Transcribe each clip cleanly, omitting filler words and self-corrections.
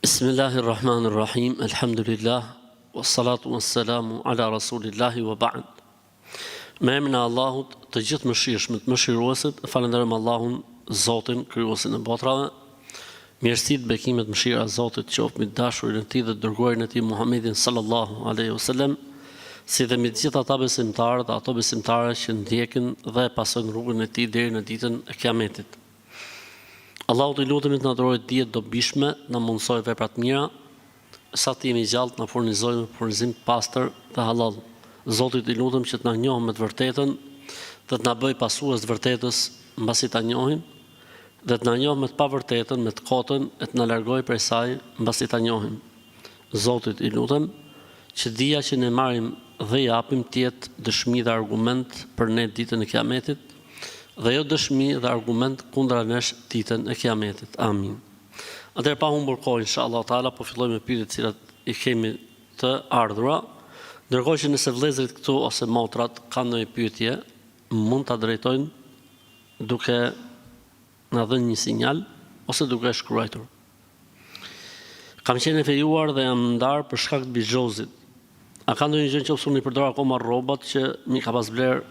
Bismillahi Rrahmani Rrahim, Elhamdulillah, Wassalatu wassalamu ala Rasulillahi wa ba'd. Me emrin e Allahut, të gjithëmëshirshmit, mëshiruesit, falënderojmë Allahun, Zotin, krijuesin e botrave. Mirësitë, bekimet, mëshira e Zotit qoftë mbi të dashurin e Tij dhe të dërguarin e Tij Muhammedin sallallahu alaihi wasallam, si dhe mbi të gjithë ata besimtarë dhe ato besimtare që ndjekin dhe e pasojnë rrugën e Tij deri në ditën e Kiametit. Allahut i lutemi të na dhurojë dije të dobishme, të na mundësojë vepra të mira, sa të jemi gjallë të na furnizojë me furnizim të pastër dhe hallall. Zotit i lutem që të na njohë me të vërtetën dhe të na bëjë pasues të vërtetës mbasi ta njohim dhe të na njohë me të pavërtetën, me të kotën e të na largojë prej saj mbasi ta njohim. Zotit i lutem që dija që ne marrim dhe japim të jetë dëshmi dhe argument për ne ditën e Kiametit dhe jo dëshmi dhe argument kundra nesh ditën e Kiametit. Amin. Atëherë pa humbur kohë inshallah taala po fillojmë me pyetjet të cilat i kemi të ardhura. Ndërkohë që nëse vëllezërit këtu ose motrat kanë ndonjë pyetje, mund ta drejtojnë duke na dhënë një sinjal ose duke e shkruajtur. Kam qenë e fejuar dhe jam ndarë për shkak të bixhozit. A ka ndonjë gjë nëse unë i përdor akoma rrobat që m'i ka pas blerë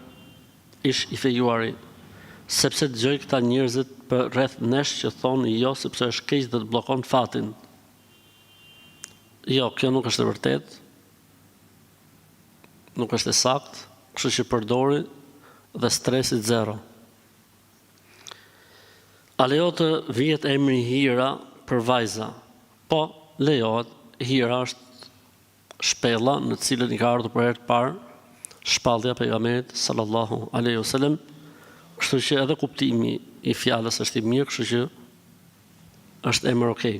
ish i fejuari? Sepse dëgjoj këta njerëzit përreth nesh që thonë jo sepse është keq dhe të bllokon fatin. Jo, kjo nuk është e vërtetë. Nuk është e saktë, kështu që përdori dhe stresi zero. A lejohet të vihet emri Hira për vajza? Po, lejohet. Hira është shpella në të cilën i ka ardhur për herë të parë shpallja pejgamberit sallallahu alaihi wasallam, kështu që edhe kuptimi i fjalës është i mirë, kështu që është emër okay.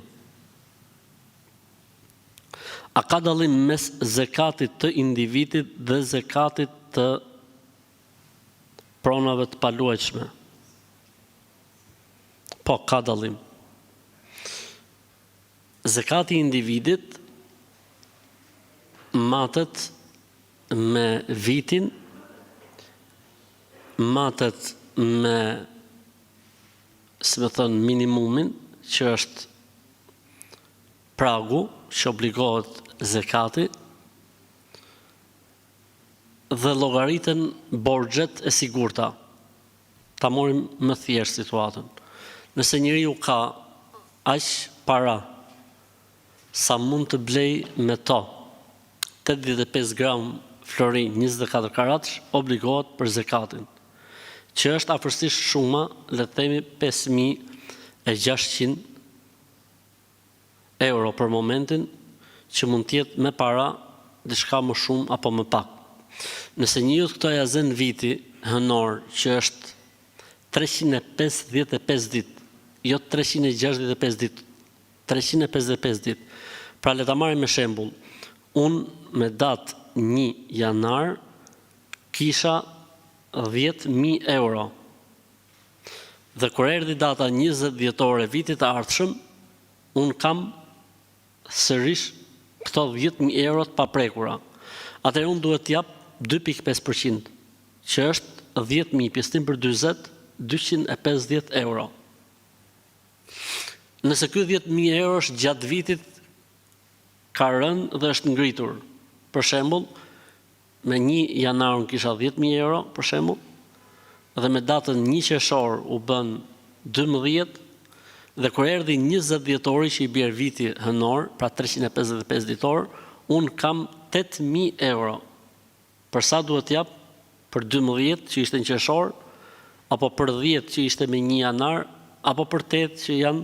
A ka dallim mes zekatit të individit dhe zekatit të pronave të paluajtshme. Po, ka dallim. Zekati i individit matet me vitin, matet me, si me thënë, minimumin, që është pragu që obligohet zekati, dhe llogariten borxhet e sigurta. Ta marrim më thjesht situatën. Nëse njeriu ka aq para sa mund të blejë me to 85 gram flori 24 karatësh, obligohet për zekatin, që është afërsisht shuma, le të themi 5600 euro për momentin që mund të jetë me para diçka më shumë apo më pak. Nëse njeriut këto ia zën viti hënor që është 355 ditë, jo 365 ditë, 355 ditë. Pra le ta marrim me shembull. Unë me datë 1 janar kisha 10.000 euro. Dhe kur erdhi data 20 dhjetor e vitit të ardhshëm, unë kam sërish këto 10.000 euro të paprekura. Atëherë unë duhet të jap 2.5%, që është 10.000 pjesëtim për 40, 250 euro. Nëse ky 10.000 euro është gjatë vitit ka rënë dhe është ngritur. Për shembull, Me një janar unë kisha 10.000 euro, për shembull, dhe me datën 1 qershor u bën 12, dhe kur erdhi 20 dhjetori që i bjer viti hënor, pra 355 ditor, unë kam 8.000 euro. Për sa duhet jap? Për 12 që ishte në qershor, apo për 10 që ishte me 1 janar, apo për 8 që janë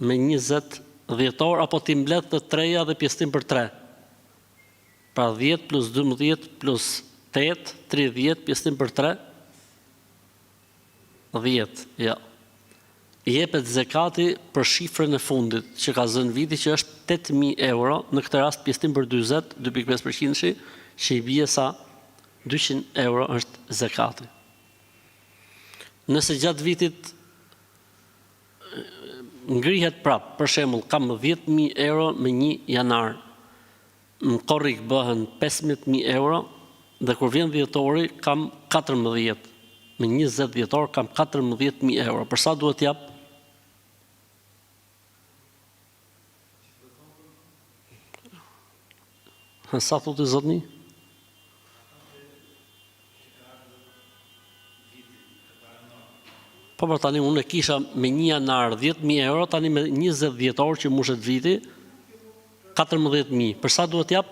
me 20 dhjetor, apo t'i mbledh të treja dhe pjesëtim për 3. Pra 10 plus 12 plus 8, 30, pjesëtim për 3, 10, jo. Jepet zekati për shifrën e fundit që ka zënë viti që është 8000 euro, në këtë rast pjesëtim për 40, 2.5%, që i bie sa 200 euro është zekati. Nëse gjatë vitit ngrihet prap, për shembull, kam 10.000 euro me 1 janar, Në korrik bëhen 15.000 euro dhe kur vjen dhjetori kam 14, me 20 dhjetor kam 14.000 euro. Për sa duhet jap? Ha, sa thotë zotni? Po po tani unë e kisha me 1 janar 10.000 euro, tani me 20 dhjetor që mushet viti, 14.000. Për sa duhet jap?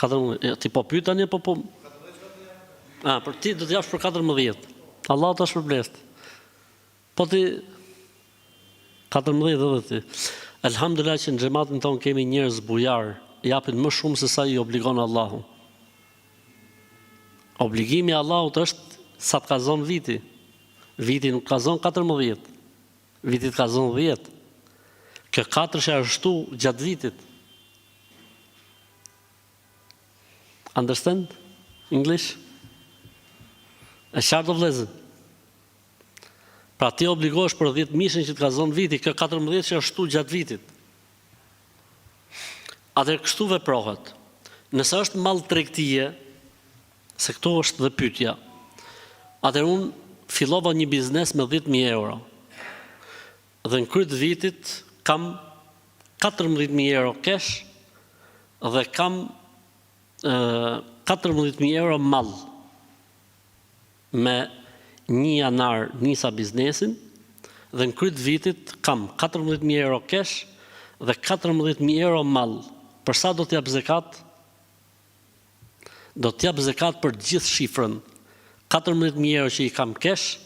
14. Ja, ti po pyet tani apo po? A, për ti do të japsh për 14. Allahu të shpërbleft. Po ti 14 edhe ti. Elhamdulillah që në xhematin tonë kemi njerëz bujar, japin më shumë se sa i obligon Allahu. Obligimi i Allahut është sa të ka zonë viti. Viti nuk ka zonë 14. Viti të ka zonë 10. Kjo katërshe është shtu gjatë vitit. Understand? English? E qartë o vllezër? Pra ti obligohesh për 10 mijshin që të ka zonë viti, kjo 14 që është shtu gjatë vitit. Atëherë kështu veprohet. Nëse është mall tregtie, se këtu është dhe pyetja. Atëherë unë fillova një biznes me 10.000 euro. Dhe në krye të vitit kam 14.000 euro cash dhe kam 14.000 euro mall. Me një janar nisa biznesin dhe në krye të vitit kam 14.000 euro cash dhe 14.000 euro mall. Për sa do të jap zekat? Do të jap zekat për gjithë shifrën, 14.000 euro që i kam cash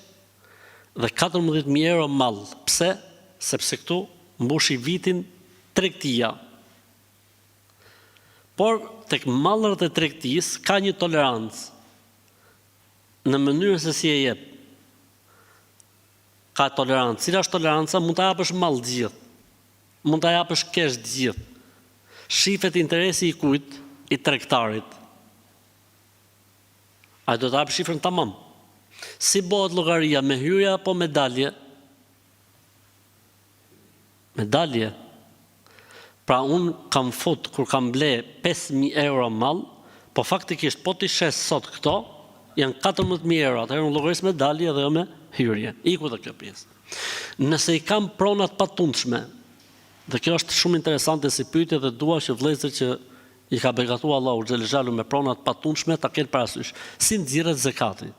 dhe 14.000 euro mall. Pse? Sepse këtu mbushi vitin tregtia. Por tek mallrat e tregtisë ka një tolerancë në mënyrën se si e jep. Ka tolerancë. Cila është toleranca? Mund ta japësh mall të gjithë. Mund ta japësh cash të gjithë. Shifet interesi i kujt? I tregtarit. Ai do ta japë shifrën tamam. Si bëhet llogaria me hyrje apo me dalje? Me dalje. Pra unë kam fut kur kam ble 5000 euro mall, po faktikisht po t'i shes sot këto, janë 14000 euro, atëherë unë llogaris me dalje dhe jo me hyrje. Iku dhe kjo pjesë. Nëse i kam pronat patundshme, dhe kjo është shumë interesante si pyetje dhe dua që vëllezërit që i ka begatuar Allahu xhel xhelalu me prona të patundshme ta kenë parasysh. Si nxirret zekati?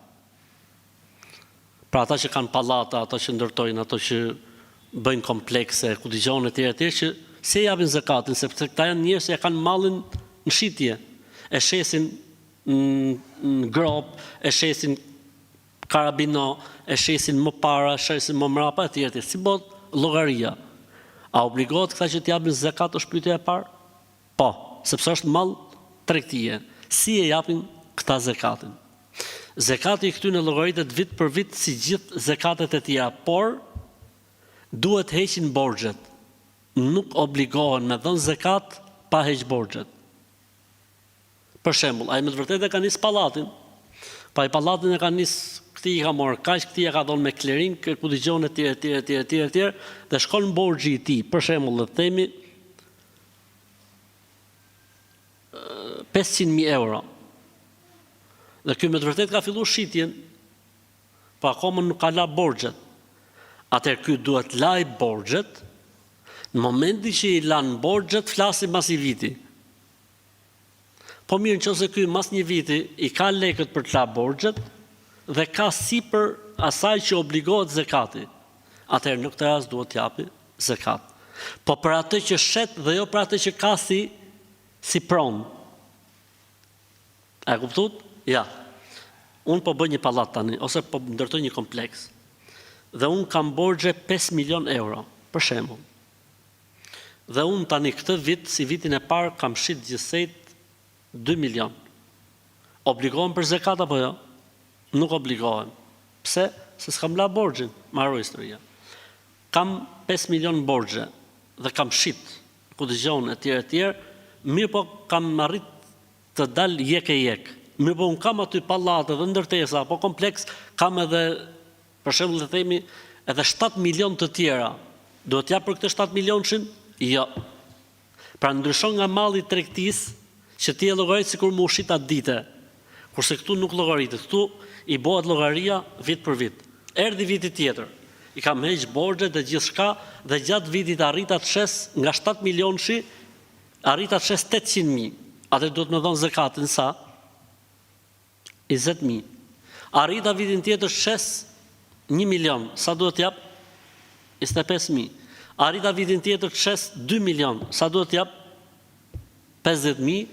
Pra ata që kanë pallata, ata që ndërtojnë, ato që bëjnë komplekse, ku dëgjon etj etj që si e japin zekatin, sepse këta janë njerëz që e kanë mallin në shitje, e shesin në gropë, e shesin karabino, e shesin më para, e shesin më mrapa etj etj. Si bëhet llogaria? A obligohet këta që të japin zekat është pyetja e parë? Po, sepse është mall tregtie. Si e japin këta zekatin? Zekati i këtyne llogaritet vit për vit si gjithë zekatet e tjera, por duhet heqin borxhet. Nuk obligohen me dhënë zekat pa heq borxhet. Për shembull, ai me të vërtetë e ka nis pallatin. Po ai pallatin e ka nis, këtij i ka marrë kaq, këtij e ka dhënë me kliring, ku dëgjon etj etj etj etj etj dhe shkon borxhi i tij. Për shembull, le të themi 500.000 euro. Dhe ky me të vërtetë ka fillu shitjen, po akoma nuk ka la borxhet. Atëherë ky duhet laj borxhet, në momentin që i lan borxhet, flasim mas një viti. Po mirë në qoftë se ky mas një viti i ka lekët për të la borxhet dhe ka sipër asaj që obligohet zekati, atëherë në këtë rast duhet të japi zekat. Po për atë që shet dhe jo për atë që ka si si pronë. A e kuptuat? Ja. Unë po bëj një pallat tani ose po ndërtoj një kompleks. Dhe unë kam borxhe 5 milion euro, për shembull. Dhe unë tani këtë vit si vitin e parë kam shit gjithsejt 2 milion. Obligohem për zekat apo jo? Nuk obligohem. Pse? Se s'kam la borxhin, mbaroi historia. Kam 5 milion borxhe dhe kam shit, ku dëgjon etj etj, mirëpo kam arrit të dal jek e jek. Mirëpo unë kam aty pallate dhe ndërtesa apo kompleks, kam edhe për shembull le të themi edhe 7 milion të tjera. Duhet jap për këtë 7 milionshin? Jo. Pra ndryshon nga malli i tregtisë që ti e llogarit sikur me u shit atë dite. Kurse këtu nuk llogaritet. Këtu i bëhet llogaria vit për vit. Erdhi viti tjetër. I kam heq borxhet dhe gjithçka dhe gjatë vitit arrita të shes nga 7 milionshi. Arrita të shes 800.000, atëherë duhet me dhonë zekatin sa? 20.000. Arrita vitin tjetër shes 1 milion, sa duhet jap? 25.000. Arrita vitin tjetër të shes 2 milion, sa duhet jap? 50.000.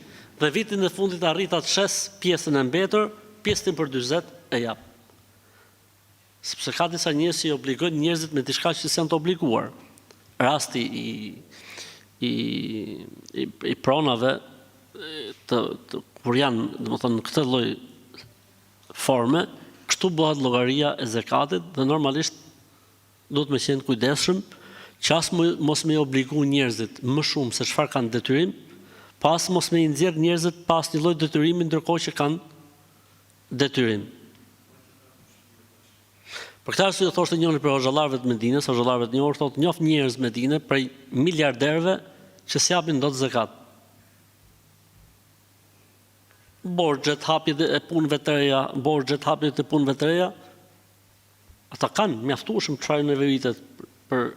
Dhe vitin e fundit arrita të shes pjesën e mbetur, pjesëtim për 40 e jap. Sepse ka disa njerëz që i obligojnë njerëzit me diçka që s'janë të obliguar. Rasti i i i, i pronave të, të kur janë, domethënë në këtë lloj forme, kështu bëhet llogaria e zekatit dhe normalisht duhet me qenë kujdesshëm që as mos me i obligu njerëzit më shumë se çfarë kanë detyrim, po as mos me i nxjerr njerëzit pa asnjë lloj detyrimi ndërkohë që kanë detyrim. Për këtë arsye thoshte njëri prej hoxhallarëve të Medinës, hoxhallarëve të njohur, thotë njoh njerëz në Medinë prej miliarderëve që s'japin dot zekat. Borxhet, hapjet e punëve të reja, borxhet, hapjet e punëve të reja, ata kanë mjaftueshëm çfarë nevojitet për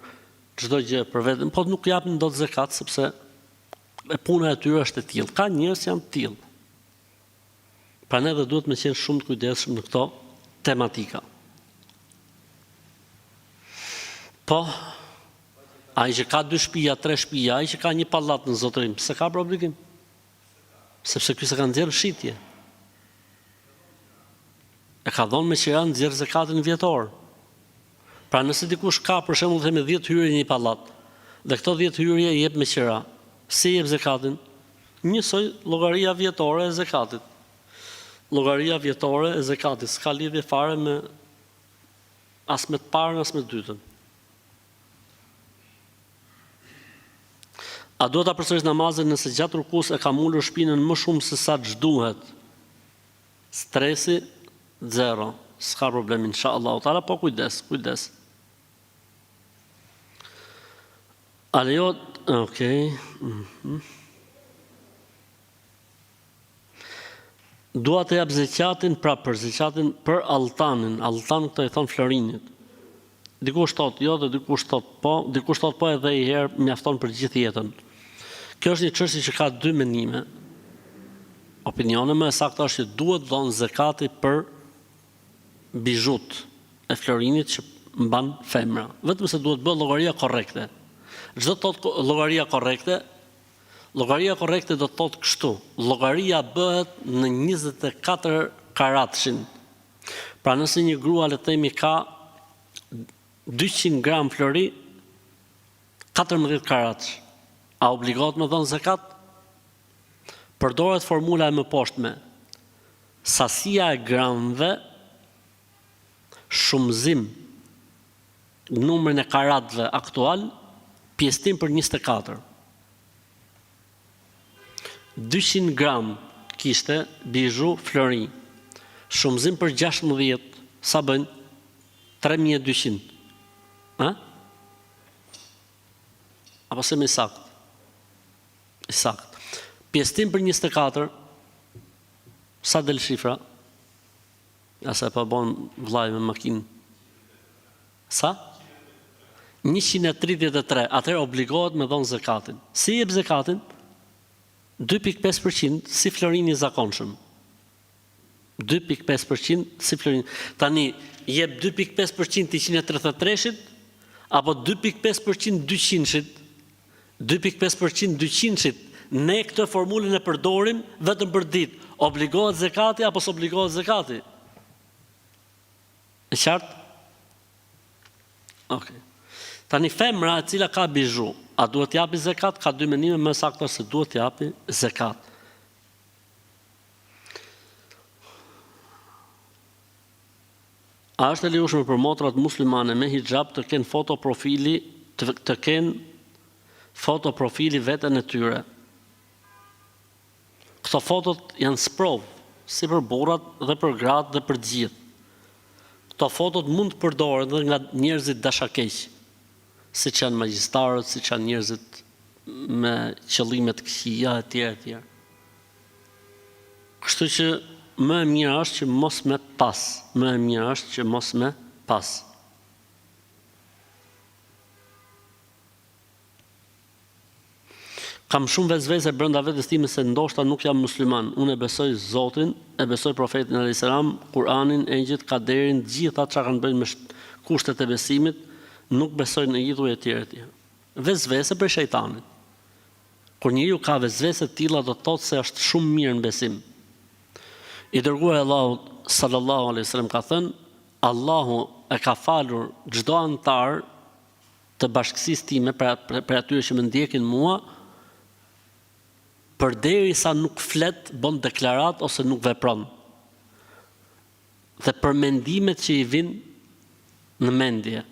çdo gjë për veten, po nuk japin dot zekat sepse e puna e tyre është e tillë. Ka njerëz që janë të tillë. Prandaj dhe duhet me qenë shumë të kujdesshëm në këto tematika. Po, ai që ka dy shpia, tre shpia, ai që ka një pallat në zotërim, s'e ka për obligim. Sepse ky s'e ka nxjerrë shitje. E ka dhonë me qira nxjerr zekatin vjetor. Pra nëse dikush ka për shembull themi 10 hyrje në një pallat dhe këto 10 hyrje i jep me qira, si jep zekatin? Njësoj llogaria vjetore e zekatit. Llogaria vjetore e zekatit s'ka lidhje fare me as me të parën as me të dytën. A duhet ta përsëris namazin nëse gjatë rukus e kam ulur shpinën më shumë se sa ç'duhet? Stresi zero, s'ka problem inshallahu teala, po kujdes, kujdes. A lejohet, ok. Mm -hmm. Dua të jap zeqatin pra për zeqatin për alltanin, alltan këto i thon florinit. Dikush thot jo dhe dikush thot po, dikush thot po edhe një herë mjafton për gjithë jetën. Kjo është një çështje që ka dy mendime. Opinioni më e saktë është që duhet dhënë zekati për bizhut e florinit që mban femra. Vetëm se duhet bërë llogaria korrekte. Ç'do të thotë llogaria korrekte? Llogaria korrekte do të thotë kështu. Llogaria bëhet në 24 karatshin. Pra nëse një grua le të themi ka 200 gram flori 14 karatsh, a obligohet me dhënë zekat? Përdoret formula e mëposhtme. Sasia e gramëve shumëzim numrin e karatëve aktual pjesëtim për 24. 200 gram kishte bizhu flori. Shumëzim për 16 sa bëjnë? 3200. Ë? Apo s'jam i saktë? I saktë. Pjesëtim për 24 Sa del shifra? Ja sa e po bon vllai me makinë. Sa? 133, atëherë obligohet me dhonë zekatin. Si jep zekatin? 2.5% si florini i zakonshëm. 2.5% si florini. Tani, jep 2.5% të 133-shit, apo 2.5% 200-shit, 2.5% 200-shit, ne këtë formulën e përdorim vetëm për ditë, obligohet zekati apo s'obligohet zekati? E qartë? Ok. Tani femra e cila ka bizhu, a duhet japi zekat? Ka dy mendime më saktë se duhet japi zekat. A është e lejueshme për motrat muslimane me hixhab të kenë foto profili të, të kenë foto profili veten e tyre? Këto fotot janë sprovë, si për burrat dhe për gratë dhe për të gjithë. Këto fotot mund të përdoren dhe nga njerëzit dashakeq, siç janë magjistarët, siç janë njerëzit me qëllime të këqija etj etj. Kështu që më e mira është që mos me pas, më e mira është që mos me pas. Kam shumë vesvese brenda vetes time se ndoshta nuk jam musliman, unë e besoj Zotin, e besoj Profetin alejhi selam, Kur'anin, engjëjt, kaderin, gjitha çka kanë të bëjnë me kushtet e besimit, nuk besoj në idhuj etj etj. Vesvese prej shejtanit. Kur njeriu ka vesvese të tilla do të thotë se është shumë mirë në besim. I dërguari i Allahut sallallahu alejhi wasallam ka thënë, Allahu e ka falur çdo anëtar të bashkësisë time, pra prej atyre që më ndjekin mua, përderisa nuk flet, bën deklaratë ose nuk vepron. Dhe për mendimet që i vijnë në mendje.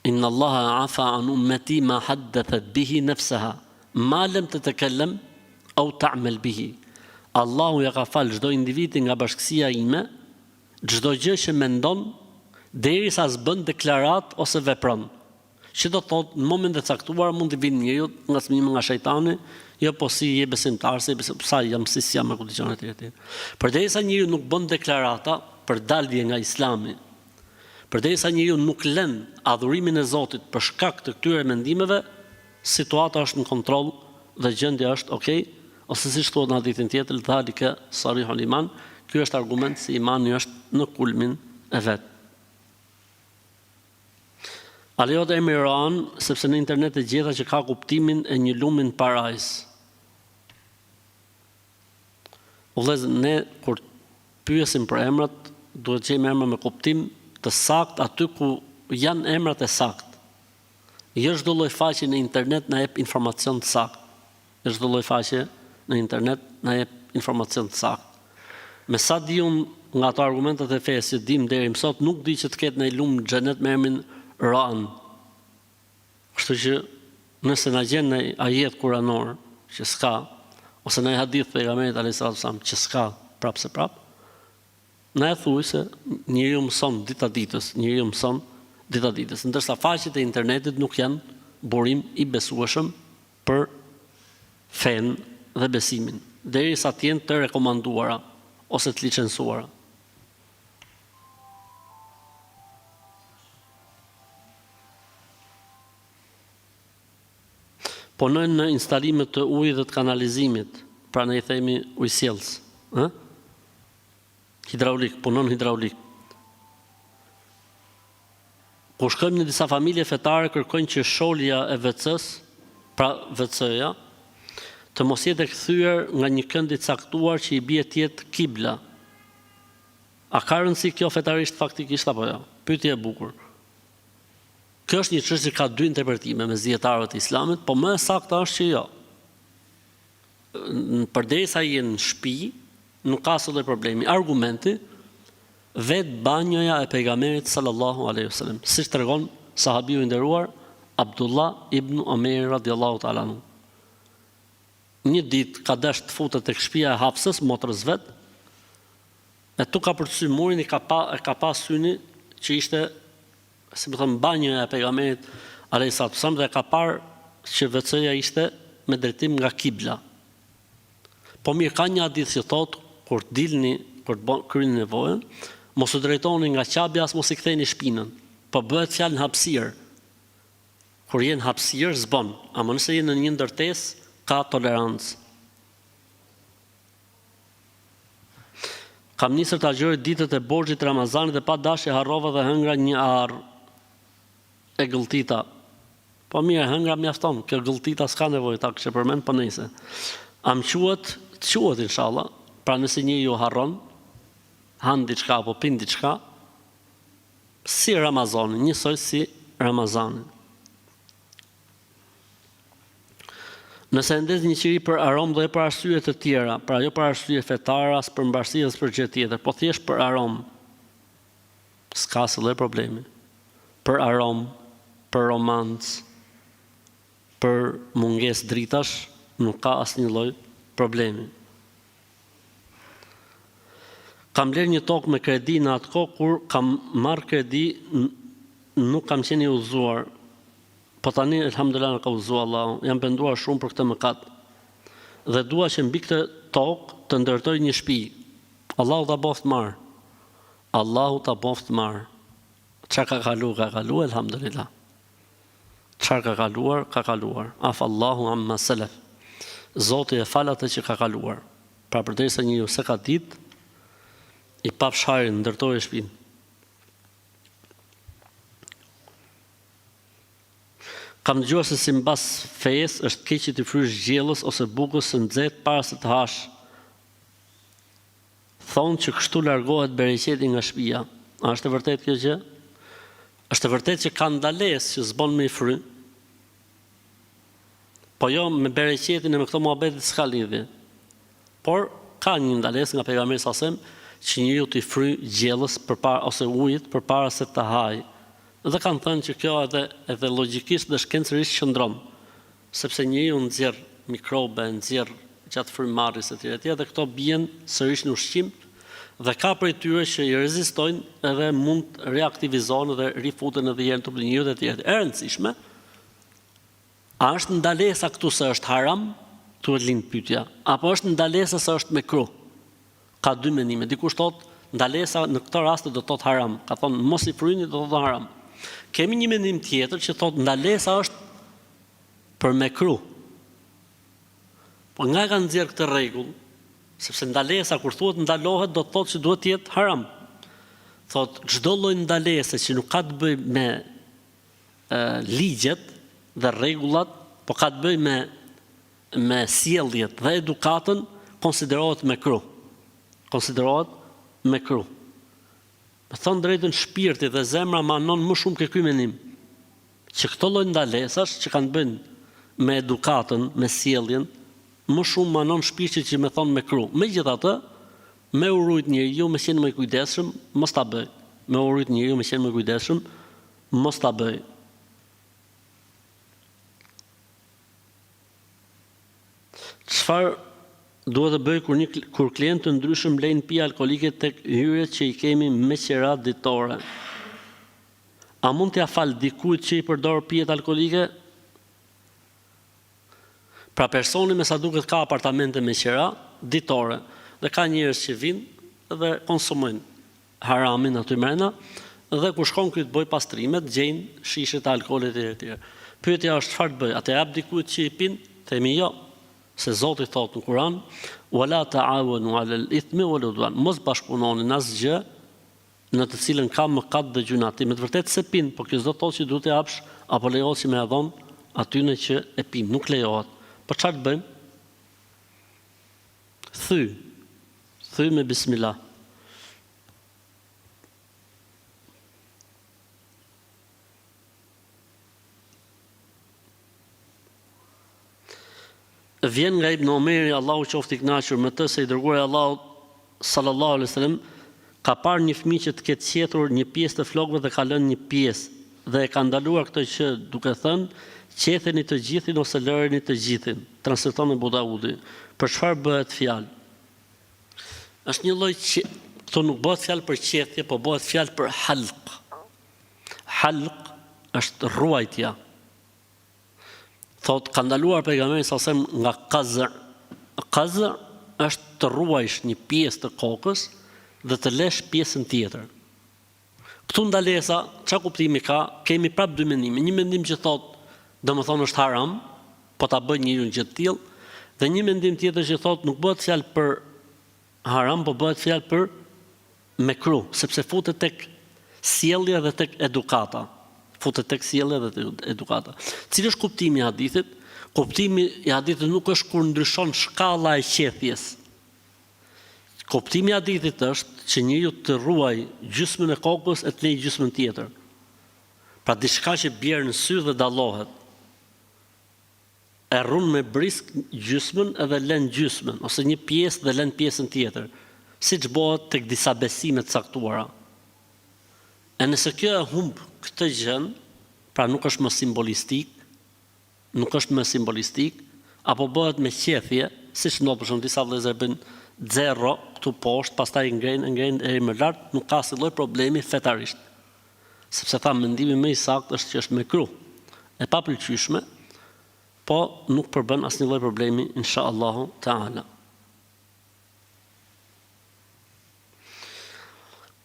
Inna Allaha afa an ummeti ma haddathat bihi nafsaha, ma lam tatakallem au ta'mal bihi. Allahu ja ka falë çdo individi nga bashkësia ime Çdo gjë që mendon derisa s'bën deklaratë ose vepron. Që do të thotë në momente të caktuara mund t'i vijnë njeriut ngacmime nga shejtani, jo po si je besimtar, si je besim, sa jam, si s'jam e ku di gjëra etj etj. Përderisa njeriu nuk bën deklarata për dalje nga Islami, përderisa njeriu nuk lën adhurimin e Zotit për shkak të këtyre mendimeve, situata është në kontroll dhe gjendja është ok, ose siç thuhet në hadithin tjetër, dhalike sarihul iman, ky është argument se imani është në kulmin e vet. A lejohet emri Roan, sepse në internet e gjeta që ka kuptimin e një lumi në parajsë. O vëllezër, ne kur pyesim për emrat, duhet të gjejmë emra me kuptim të saktë aty ku janë emrat e saktë. Jo çdo lloj faqe në internet na jep informacion të saktë. Jo çdo lloj faqe në internet na jep informacion të saktë. Me sa di unë nga ato argumentat e fesë që dimë deri më sot, nuk di që të ketë ndonjë lum në xhenet me emrin Roan. Kështu që nëse na gjen ndonjë ajet kuranor që s'ka ose ndonjë hadith të pejgamberit alejhi salatu selam që s'ka prapë se prapë, Na e thuaj se njeriu mëson dita ditës, njeriu mëson dita ditës, ndërsa faqet e internetit nuk janë burim i besueshëm për fenë dhe besimin, derisa të jenë të rekomanduara ose të licensuara. Punojnë në instalime të ujit dhe të kanalizimit, pra ne i themi ujësjellës, ë? Hidraulik, punon hidraulik. Kur shkojmë në disa familje fetare kërkojnë që sholja e WC-së, pra WC-ja, të mos jetë e kthyer nga një kënd i caktuar që i bie të jetë kibla. A ka rëndësi kjo fetarisht faktikisht apo jo? Pyetje e bukur. Kjo është një çështje që ka dy interpretime mes dijetarëve të Islamit, po më e sakta është që jo. Përderisa je në shtëpi, nuk ka asnjë lloj problemi. Argumenti vetë banjoja e pejgamberit sallallahu alaihi wasallam, siç tregon sahabiu i nderuar Abdullah ibn Omer radiallahu ta'ala anhu. Një ditë ka dasht të futet tek shtëpia e Hafsës, motrës vet, e tu kapërcy murin i ka pa e ka pa syni që ishte si me thënë banjoja e pejgamberit alejhi salatu wasallam dhe e ka parë që WC-ja ishte me drejtim nga kibla. Po mirë ka një hadith që thotë kur të dilni, kur të kryeni nevojën, mos u drejtoni nga Qabja as mos i ktheni shpinën. Po bëhet fjalë në hapësirë. Kur je në hapësirë s'bën, ama nëse je në një ndërtesë ka tolerancë. Kam nisur të agjëroj ditët e borxhit të Ramazanit dhe pa dashje harrova dhe hëngra një arrë e gëlltita. Po mirë, e hëngra mjafton, kjo gëlltita s'ka nevojë ta kishe përmend, po nejse. A më quhet? Të quhet inshallah. Pra nëse njeriu harron, han diçka apo pin diçka, si Ramazani, njësoj si Ramazani. Nëse e ndez një qiri për aromë dhe jo për arsye të tjera, pra jo për arsye fetare, as për mbarësi, as për gjë tjetër, po thjesht për aromë, s'ka asnjë lloj problemi. Për aromë, për romancë, për mungesë dritash, nuk ka asnjë lloj problemi. Kam blerë një tokë me kredi në atë kohë kur kam marrë kredi nuk kam qenë i udhëzuar. Po tani elhamdulillah na ka udhëzuar Allahu. Jam penduar shumë për këtë mëkat. Dhe dua që mbi këtë tokë të ndërtoj një shtëpi. Allahu ta boftë marë. Allahu ta boftë marë. Ça ka kalu, ka kalu, elhamdulillah. Çfarë ka kaluar, ka kaluar. Afa Allahu amma salaf. Zoti e fal atë që ka kaluar. Pra përderisa njeriu s'e ka ditë, i pafsh hajrin, ndërtoje shpinë. Kam dëgjuar se simbas fesë është keq që t'i frysh gjellës ose bukës së nxehtë para se të hash. Thonë që kështu largohet bereqeti nga shpia. A është e vërtetë kjo gjë? Është e vërtetë që ka ndalesë që s'bon me i fry. Po jo me bereqetin e me këto muhabetet s'ka lidhje. Por ka një ndalesë nga pejgamberi sa sem që njeriu t'i fry gjellës përpara ose ujit përpara se të hajë. Dhe kanë thënë që kjo edhe edhe logjikisht dhe shkencërisht qëndron. Sepse njeriu nxjerr mikrobe, nxjerr gjatë frymëmarrjes etj etj dhe këto bien sërish në ushqim dhe ka prej tyre që i rezistojnë edhe mund reaktivizohen dhe rifuten edhe një herë në trupin e njeriut etj etj. E rëndësishme, a është ndalesa këtu se është haram? Këtu lind pyetja. Apo është ndalesa se është mekruh? Ka dy mendime. Dikush thotë ndalesa në këto raste do të thotë haram. Ka thonë mos i fryni do të thotë haram. Kemi një mendim tjetër që thotë ndalesa është për mekruh. Po nga e kanë nxjerrë këtë rregull? Sepse ndalesa kur thuhet ndalohet do të thotë që duhet të jetë haram. Thotë çdo lloj ndalese që nuk ka të bëjë me e, ligjet dhe rregullat, po ka të bëjë me me sjelljet dhe edukatën konsiderohet mekruh. Konsiderohet mekruh. Me thënë drejtën shpirti dhe zemra më anon më shumë ke ky mendim. Që këto lloj ndalesash që kanë të bëjnë me edukatën, me sjelljen, më shumë më anon shpirti që me thonë mekruh. Megjithatë, me u rujt njeriu, me qenë më i kujdesshëm, mos ta bëj. Me u rujt njeriu, me qenë më i kujdesshëm, mos ta bëj. Çfarë duhet të bëj kur një kur klientë të ndryshëm blejnë pije alkoolike tek hyrjet që i kemi me qera ditore? A mund t'ia fal dikujt që i përdor pijet alkoolike? Pra personi me sa duket ka apartamente me qera ditore dhe ka njerëz që vijnë dhe konsumojnë haramin aty mrena dhe kur shkon ky të bëjë pastrimet gjejnë shishe të alkoolit etj etj. Pyetja është çfarë të bëj? A t'ia jap dikujt që i pin? Themi jo. Se Zoti thotë në Kur'an, "Wa la ta'awanu 'ala al-ithmi wal-'udwan." Mos bashkëpunoni në asgjë në të cilën ka mëkat dhe gjynah. Ti me të vërtetë s'e pin, por kjo s'do të thotë që duhet t'ia japsh apo lejohet që me ia dhon atyne që e pinë. Nuk lejohet. Po çfarë të bëjmë? Thy. Thy me bismillah. Vjen nga Ibn Omeri, Allahu qoftë i kënaqur me të, se i dërguari i Allahut sallallahu alaihi wasallam ka parë një fëmijë që të ketë qethur një pjesë të flokëve dhe ka lënë një pjesë dhe e ka ndaluar këtë që duke thënë, qetheni të gjithin ose lëreni të gjithin. Transmeton Ebu Daudi. Për çfarë bëhet fjalë? Është një lloj që këtu nuk bëhet fjalë për qethje, po bëhet fjalë për halq. Halq është rruajtja. Thotë, ka ndaluar pejgamberi sa sem nga kaz. Kaz është të rruajsh një pjesë të kokës dhe të lesh pjesën tjetër. Këtu ndalesa, ça kuptimi ka? Kemi prap dy mendime. Një mendim që thotë, domethënë është haram, po ta bëjë njeriu një gjë të tillë, dhe një mendim tjetër që thotë nuk bëhet fjalë për haram, po bëhet fjalë për mekruh, sepse futet tek sjellja dhe tek edukata. Futet tek sjellja dhe tek edukata. Cili është kuptimi i hadithit? Kuptimi i hadithit nuk është kur ndryshon shkalla e qethjes. Kuptimi i hadithit është që njeriu të rruaj gjysmën e kokës e të lejë gjysmën tjetër. Pra diçka që bjer në sy dhe dallohet. E rrun me brisk gjysmën edhe len gjysmën, ose një pjesë dhe len pjesën tjetër, siç bohet tek disa besime të caktuara. E nëse kjo e humb këtë gjënë, pra nuk është më simbolistikë, nuk është më simbolistikë, apo bëhet me qethje, siç ndodh për shembull disa vëllezër bëjnë zero këtu poshtë, pastaj e ngrejnë, e ngrejnë deri më lart, nuk ka asnjë lloj problemi fetarisht. Sepse thamë mendimi më i saktë është që është mekruh, e papëlqyeshme, po nuk përbën asnjë lloj problemi insha Allahu teala.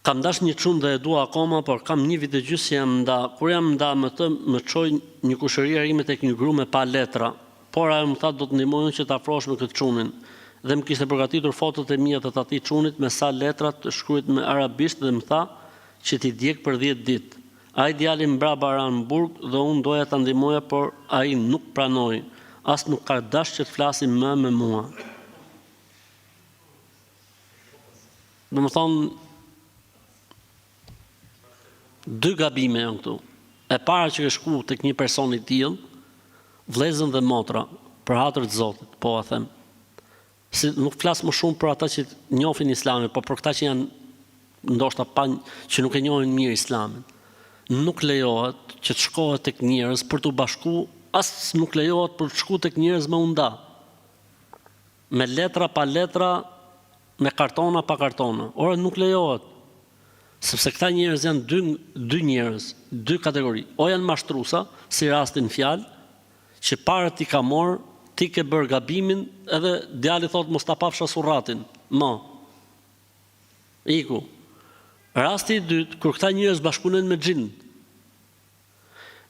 Kam dash një çun dhe e dua akoma, por kam një vit e gjysë që jam nda. Kur jam nda me të, më çoi një kushërirë ime tek një gru me pa letra. Por ajo më tha do të ndihmoj unë që të afrohesh me këtë çunin. Dhe më kishte përgatitur fotot e mia dhe të atij çunit me sa letra të shkruajt me arabisht dhe më tha që t'i djeg për dhjetë ditë. Ai djali mbrapa ra në burg dhe unë doja ta ndihmoja por ai nuk pranoi, as nuk ka dash që të flasi më me mua. Domethënë, dy gabime janë këtu. E para që ke shku tek një person i tillë, vëllezën dhe motra, për hatër të Zotit, po e them. Si nuk flas më shumë për ata që njohin Islamin, po për këta që janë ndoshta pa që nuk e njohin mirë Islamin. Nuk lejohet që të shkohet tek njerëz për t'u bashku, as nuk lejohet për të shku tek njerëz me u nda. Me letra pa letra, me kartona pa kartona. Ore nuk lejohet. Sepse këta njerëz janë dy dy njerëz, dy kategori. O janë mashtrusa, si rasti në fjalë, që paret i ka marrë, ti ke bërë gabimin, edhe djali thotë mos ta pafsha surratin, më. Iku. Rasti i dytë, kur këta njerëz bashkëpunojnë me xhin,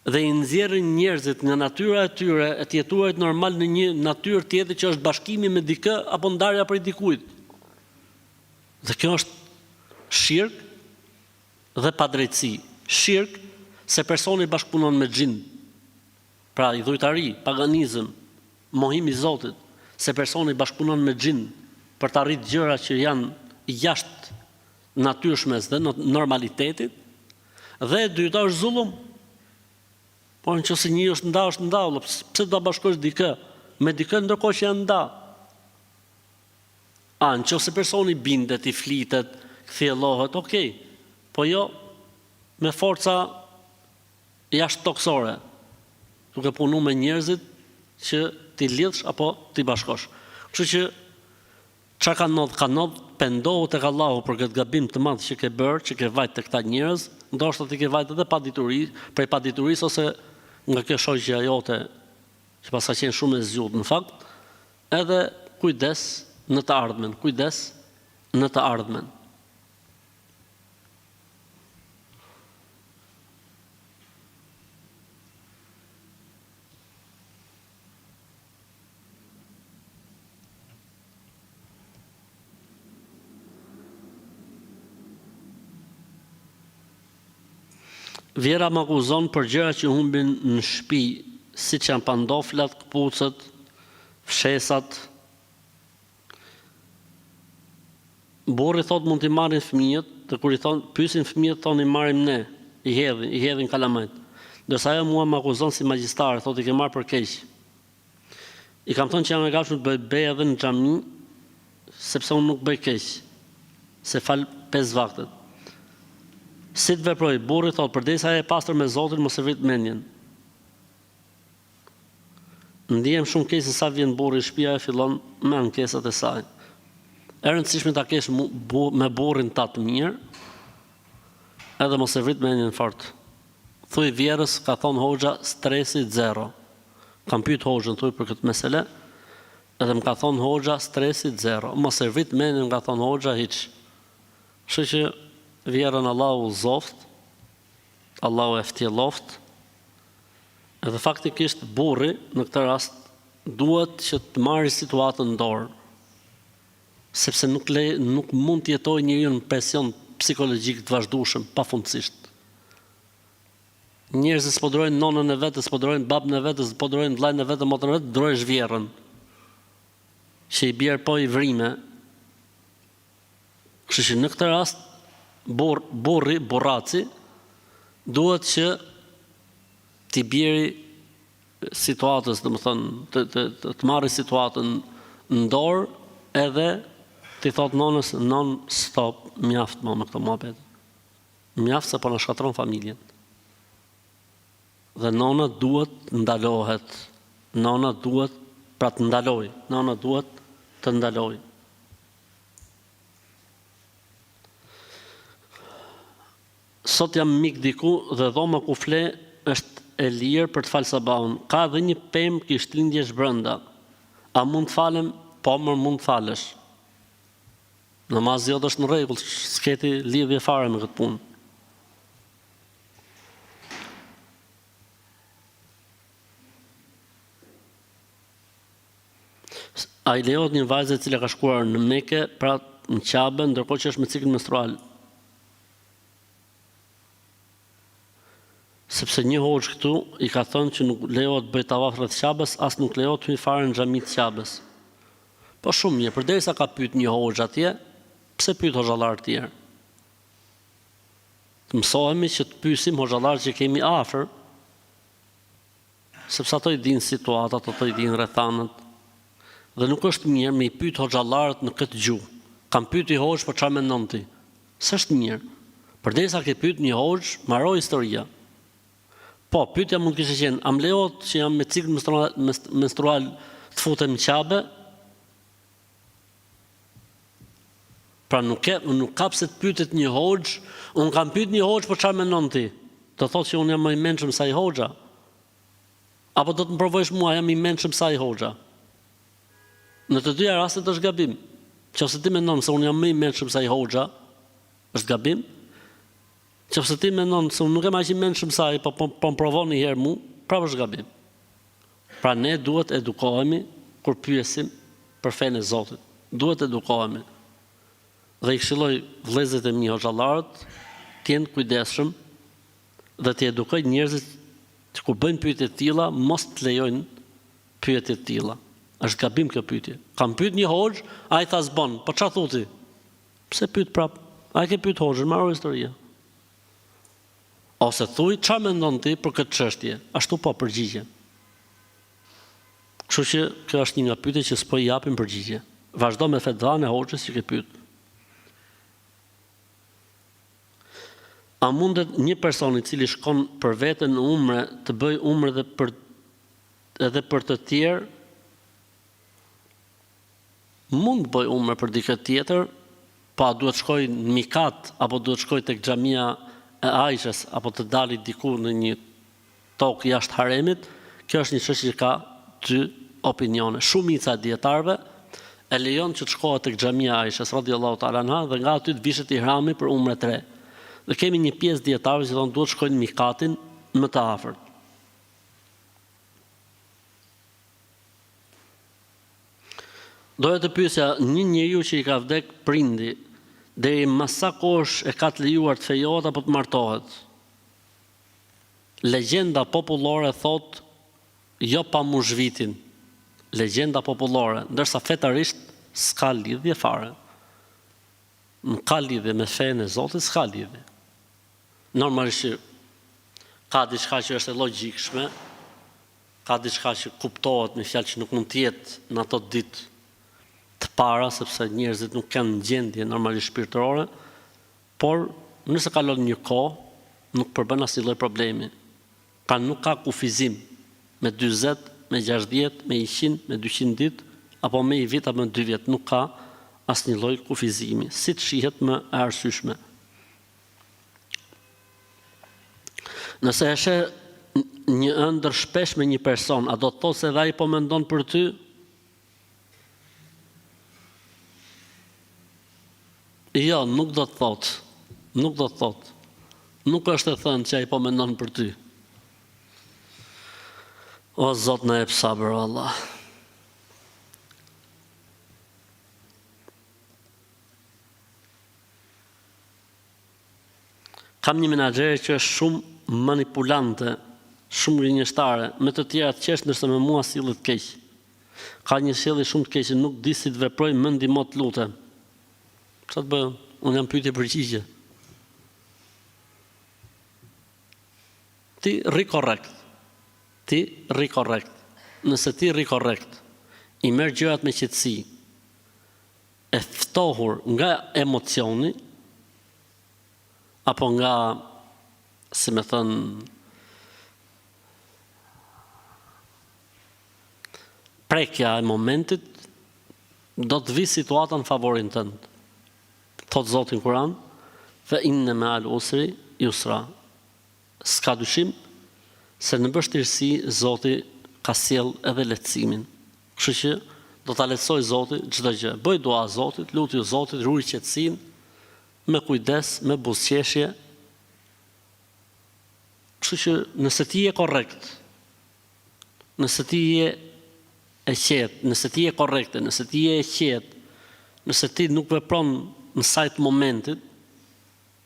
dhe i nxjerrin njerëzit nga natyra e tyre e të jetuarit normal në një natyrë tjetër që është bashkimi me dikë apo ndarja prej dikujt. Dhe kjo është shirk dhe padrejtësi. Shirk se personi bashkëpunon me xhin. Pra idhujtari, paganizëm, mohim i Zotit, se personi bashkëpunon me xhin për të arritë gjëra që janë jashtë natyrshmes dhe normalitetit, dhe e dyta është zullum. Por në qoftë se një është nda, është nda, vëlla, pse do ta bashkosh dikë me dikë ndërkohë që janë nda? A, në qoftë se personi bindet, i flitet, kthjellohet, okej, po jo me forca jashtëtokësore, duke punu me njerëzit që t'i lidhsh apo t'i bashkosh. Kështu që Çfarë ka ndodh ka ndodh pendohu tek Allahu për këtë gabim të madh që ke bërë që ke vajt tek këta njerëz ndoshta ti ke vajt edhe pa dituri prej paditurisë ose nga kjo shoqja jote që paska qenë shumë e zgjut në fakt edhe kujdes në të ardhmen kujdes në të ardhmen. Vjehrra më akuzon për gjëra që humbin në shtëpi, siç janë pandoflat, këpucët, fshesat. Burri thotë mund t'i marrin fëmijët, dhe kur i thonë, pyesin fëmijët thonë i marrim ne, i hedhin, i hedhin kalamajt. Ndërsa ajo mua më akuzon si magjistare, thotë i ke marrë për keq. I kam thënë që jam e gatshme të bëj be edhe në xhami, sepse unë nuk bëj keq, se fal pesë vaktet. Si të veproj? Burri thotë, përderisa je e pastër me Zotin, mos e vrit mendjen. Ndihem shumë keq se sa vjen burri në shtëpi ajo fillon me ankesat e saj. E rëndësishme ta kesh me burrin tat mirë, edhe mos e vrit mendjen fort. Thuj vjehrrës ka thonë hoxha stresi zero. Kam pyet hoxhën thuj për këtë mesele edhe më ka thonë hoxha stresi zero. Mos e vrit mendjen më ka thonë hoxha hiç. Kështu që vjehrrën Allahu udhëzoftë, Allahu e ftjelloft. Edhe faktikisht burri në këtë rast duhet që të marrë situatën në dorë. Sepse nuk le, nuk mund të jetojë njeriu në presion psikologjik të vazhdueshëm pafundësisht. Njerëzit s'po durojnë nonën e vet, s'po durojnë babën e vet, s'po durojnë vëllain e vet, motrën e vet, durojsh vjehrrën. Që i bjer po i vrime. Kështu që në këtë rast burr, burri, burraci duhet që t'i bjeri situatës, domethënë të të të, të marrë situatën në dorë edhe t'i thotë nonës, non stop, mjaft më me këto muhabete. Mjaft se po na shkatërron familjen. Dhe nona duhet të ndalohet. Nona duhet pra të ndalojë. Nona duhet të ndalojë. Sot jam mik diku dhe dhoma ku fle është e lirë për të falë sabahun. Ka edhe një pemë kishtlindjesh brenda. A mund të falem? Po mor mund të falesh. Namazi jot është në rregull, s'ke ti lidhje fare me këtë punë. A i lejohet një vajze e cila ka shkuar në Meke, pra në Qabe, ndërkohë që është me cikël menstrual? Sepse një hoxhë këtu i ka thënë që nuk lejohet të bëjë tavaf rreth Qabes, as nuk lejohet të hyjë fare në xhami të Qabes. Po shumë mirë, përderisa ka pyet një hoxhë atje, pse pyet hoxhallarë të tjerë? Të mësohemi që të pyesim hoxhallarët që kemi afër, sepse ato i dinë situatat, ato i dinë rrethanat. Dhe nuk është mirë me i pyet hoxhallarët në këtë gjuhë. Kam pyet një hoxhë, po çfarë mendon ti? S'është mirë. Përderisa ke pyet një hoxhë, mbaroi historia. Po, pyetja mund të kishte qenë, a më lejohet që jam me cikël menstrual të futem në Qabe? Pra nuk e, nuk ka pse të pyetet një hoxhë, unë kam pyet një hoxhë, po çfarë mendon ti? Do thotë që unë jam më i mençëm se ai hoxha. Apo do të më provojsh mua, jam i mençëm se ai hoxha. Në të dyja rastet është gabim. Qofse ti mendon se unë jam më i mençëm se ai hoxha, është gabim. Qofse ti mendon se unë nuk jam aq i mençëm sa ai, po po, po më provon një herë mua, prapë është gabim. Pra ne duhet edukohemi kur pyesim për fenë e Zotit. Duhet edukohemi. Dhe i këshilloj vëllezërit e mi hoxhallarët të jenë të kujdesshëm dhe t'i edukojnë njerëzit që kur bëjnë pyetje të tilla mos të lejojnë pyetje të tilla. Është gabim kjo pyetje. Kam pyet një hoxhë, ai tha s'bën. Po çfarë thu ti? Pse pyet prap? A e ke pyet hoxhën, mbaroi historia. Ose thuj çfarë mendon ti për këtë çështje, ashtu po përgjigje. Kështu që kjo është një nga pyetjet që s'po i japim përgjigje. Vazhdo me fetvanë e hoxhës që ke pyet. A mundet një person i cili shkon për vete në umre të bëjë umre dhe për edhe për të tjerë? Mund të bëjë umre për dikë tjetër, po a duhet shkojë në mikat apo duhet shkojë tek xhamia e Aishes apo të dali diku në një tokë jashtë haremit, kjo është një çështje që ka dy opinione. Shumica e dijetarëve e lejon që të shkohet tek xhamia e Aishes radiallahu ta'ala anha dhe nga aty të vishet ihrami për umre të re. Dhe kemi një pjesë dijetarëve që thonë duhet shkojnë në mikatin më të afërt. Doja të pyesja një njeriu që i ka vdek prindi, deri mas sa kohësh e ka të lejuar të fejohet apo të martohet? Legjenda popullore thotë jo pa mush vitin. Legjenda popullore, ndërsa fetarisht s'ka lidhje fare. Nuk ka lidhje me fenë e Zotit, s'ka lidhje. Normalisht që ka diçka që është e logjikshme, Ka diçka që kuptohet me fjalë që nuk mund të jetë në ato ditë të para sepse njerëzit nuk janë në gjendje normalisht shpirtërore, por nëse kalon një kohë nuk përbën asnjë lloj problemi. Pra nuk ka kufizim me 40, me 60, me 100, me 200 ditë apo me një vit apo me dy vjet, nuk ka asnjë lloj kufizimi, si të shihet më e arsyeshme. Nëse e sheh një ëndërr shpesh me një person, a do të thotë se edhe ai po mendon për ty? Jo, nuk do të thotë. Nuk do të thotë. Nuk është e thënë që ai po mendon për ty. O Zot na jep sabër, o Allah. Kam një menaxhere që është shumë manipulante, shumë gënjeshtare, me të tjerat qesh ndërsa me mua sillet keq. Ka një sjellje shumë të keqe, nuk di si të veproj, më ndihmo të lutem. Çfarë të bëj unë? Unë jam pyetje përgjigje. Ti rri korrekt. Ti rri korrekt. Nëse ti rri korrekt, i merr gjërat me qetësi, e ftohur nga emocioni apo nga si me thënë prekja e momentit do të vijë situata në favorin tënd. Thotë Zoti në Kur'an, "Fa inna ma'al usri yusra." S'ka dyshim se në vështirësi Zoti ka sjellë edhe lehtësimin. Kështu që Do ta lehtësojë Zoti çdo gjë. Bëj dua Zotit, lutju Zotit, ruaj qetësinë, me kujdes, me buzëqeshje. Kështu që nëse ti je korrekt, nëse ti je e qetë, nëse ti je korrekte, nëse ti je e qetë, nëse ti nuk vepron në sajë të momentit,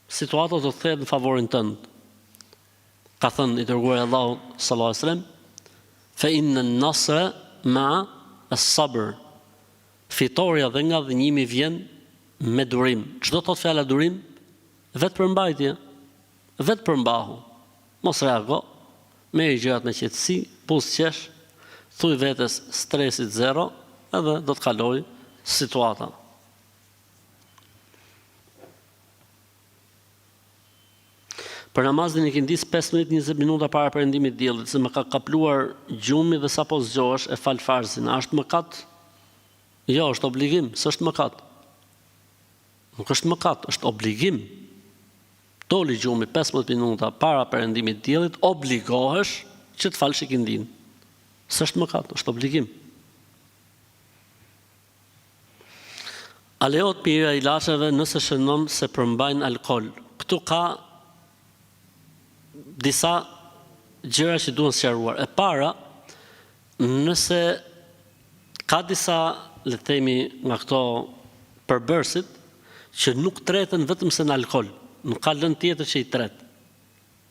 situata do të kthehet në favorin tënd. Ka thënë i dërguari i Allahut sallallahu alaihi wasallam, "Fa inna an-nasra ma'a as-sabr." Fitorja dhe ngadhënjimi vjen me durim. Ç'do të thotë fjala durim? Vetëpërmbajtje. Vetëpërmbahu. Mos reago. Merri gjërat me qetësi, buzëqesh, thuj vetes stresit zero edhe do të kalojë situata. Për namazin e ikindisë 15 20 minuta para perëndimit të diellit, se më ka kapluar gjumi dhe sapo zgjohesh e fal farzin, a është mëkat? Jo, është obligim, s'është mëkat. Nuk është mëkat, është obligim. Doli gjumi 15 minuta para perëndimit të diellit, obligohesh që të falësh ikindinë. S'është mëkat, është obligim. A lejohet pirja e ilaçeve nëse shënon se përmbajnë alkool? Këtu ka disa gjëra që duhen sqaruar. E para, nëse ka disa, le të themi, nga këto përbërësit që nuk treten vetëm se në alkool, nuk ka lëndë tjetër që i tret.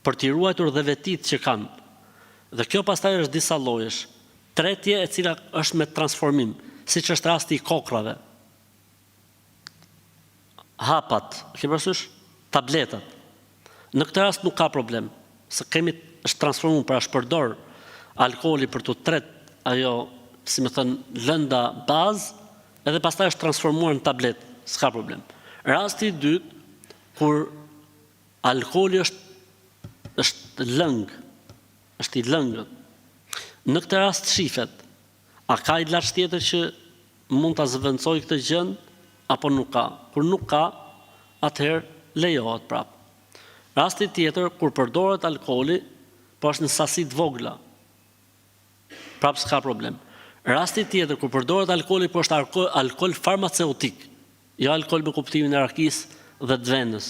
Për t'i ruajtur dhe vetitë që kanë. Dhe kjo pastaj është disa llojesh. Tretje e cila është me transformim, siç është rasti i kokrrave. Hapat, e ke parasysh? Tabletat. Në këtë rast nuk ka problem, se kemi është transformuar, pra është përdor alkooli për t'u tret ajo, si me thënë, lënda bazë, edhe pastaj është transformuar në tabletë, s'ka problem. Rasti i dytë, kur Alkooli është është lëng, është i lëngët. Në këtë rast shifet, a ka ilaç tjetër që mund ta zëvendësojë këtë gjënë apo nuk ka. Kur nuk ka, atëherë lejohet prapë. Rasti tjetër, kur përdoret alkooli, po është në sasi të vogla, prapë s'ka problem. Rasti tjetër, kur përdoret alkooli, po është alkool farmaceutik, Jo alkool me kuptimin e rakisë dhe të venës.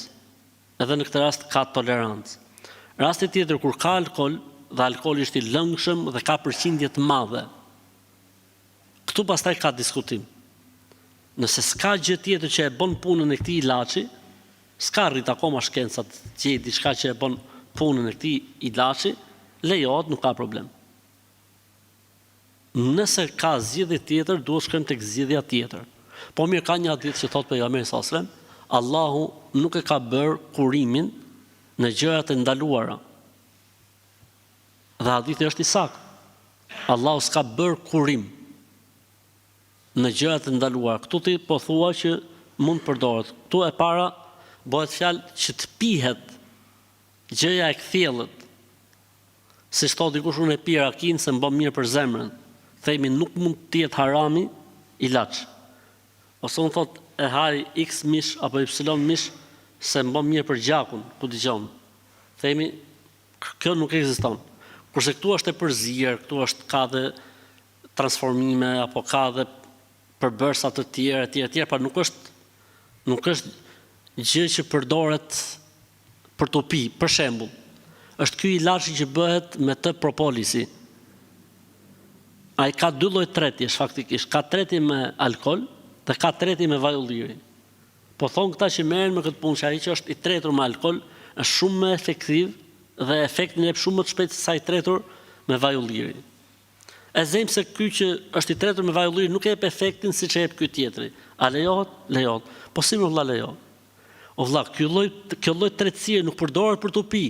Edhe në këtë rast ka tolerancë. Rasti tjetër kur ka alkool dhe alkooli është i lëngshëm dhe ka përqindje të madhe. Këtu pastaj ka diskutim. Nëse s'ka gjë tjetër që e bën punën e këtij ilaçi, s'ka arrit akoma shkenca të gjejë diçka që e bën punën e këtij ilaçi, lejohet, nuk ka problem. Nëse ka zgjidhje tjetër, duhet shkojmë tek zgjidhja tjetër. Po mirë ka një hadith që thotë pejgamberi sallallahu alajhi wasallam, Allahu nuk e ka bërë kurimin në gjërat e ndaluara. Dhe hadithi është i saktë. Allahu s'ka bërë kurim në gjërat e ndaluara. Këtu ti po thua që mund të përdoret. Këtu e para bëhet fjalë që të pihet gjëja e kthjellët. Siç thotë dikush unë e pi rakinë se më bën mirë për zemrën. Themi nuk mund të jetë harami ilaç. Ose unë thotë e haj X mish apo Y mish se më bën mirë për gjakun, ku dëgjon. Themi kjo nuk ekziston. Kurse këtu është e përzier, këtu është ka dhe transformime apo ka dhe përbërsa të tjerë etj etj, pra nuk është nuk është gjë që përdoret për t'u pi, për shembull, është ky ilaçi që bëhet me të propolisi. Ai ka dy lloj tretjesh faktikisht, ka tretje me alkool dhe ka tretje me vaj ulliri. Po thonë këta që merren me këtë punë që ai që është i tretur me alkool është shumë më efektiv dhe efektin e jep shumë më të shpejtë se sa i tretur me vaj ulliri. E zëmë se ky që është i tretur me vaj ulliri nuk e jep efektin siç e jep ky tjetri. A lejohet? Lejohet. Po si më vëlla lejohet? O vëlla, ky lloj kjo lloj tretësie nuk përdoret për t'u pi.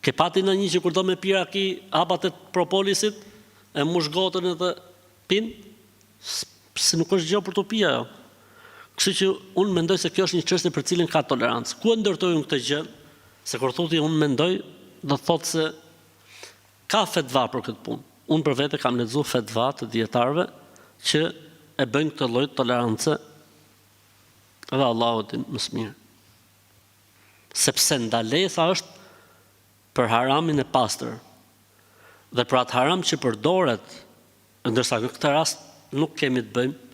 Ke pa ti ndonjë që kur do me pi raki hapat e propolisit e mush gotën edhe pin? Se nuk është gjë për t'u pi ajo. Kështu që unë mendoj se kjo është një çështje për të cilën ka tolerancë. Ku e ndërtoj unë këtë gjë? Se kur thotë unë mendoj, do të thotë se Ka fetva për këtë punë. Unë për vete kam lexu fetva të dijetarëve që e bëjnë këtë lloj tolerance dhe Allahu e din më së miri. Sepse ndalesa është për haramin e pastër dhe për atë haram që përdoret, ndërsa në këtë rast nuk kemi të bëjmë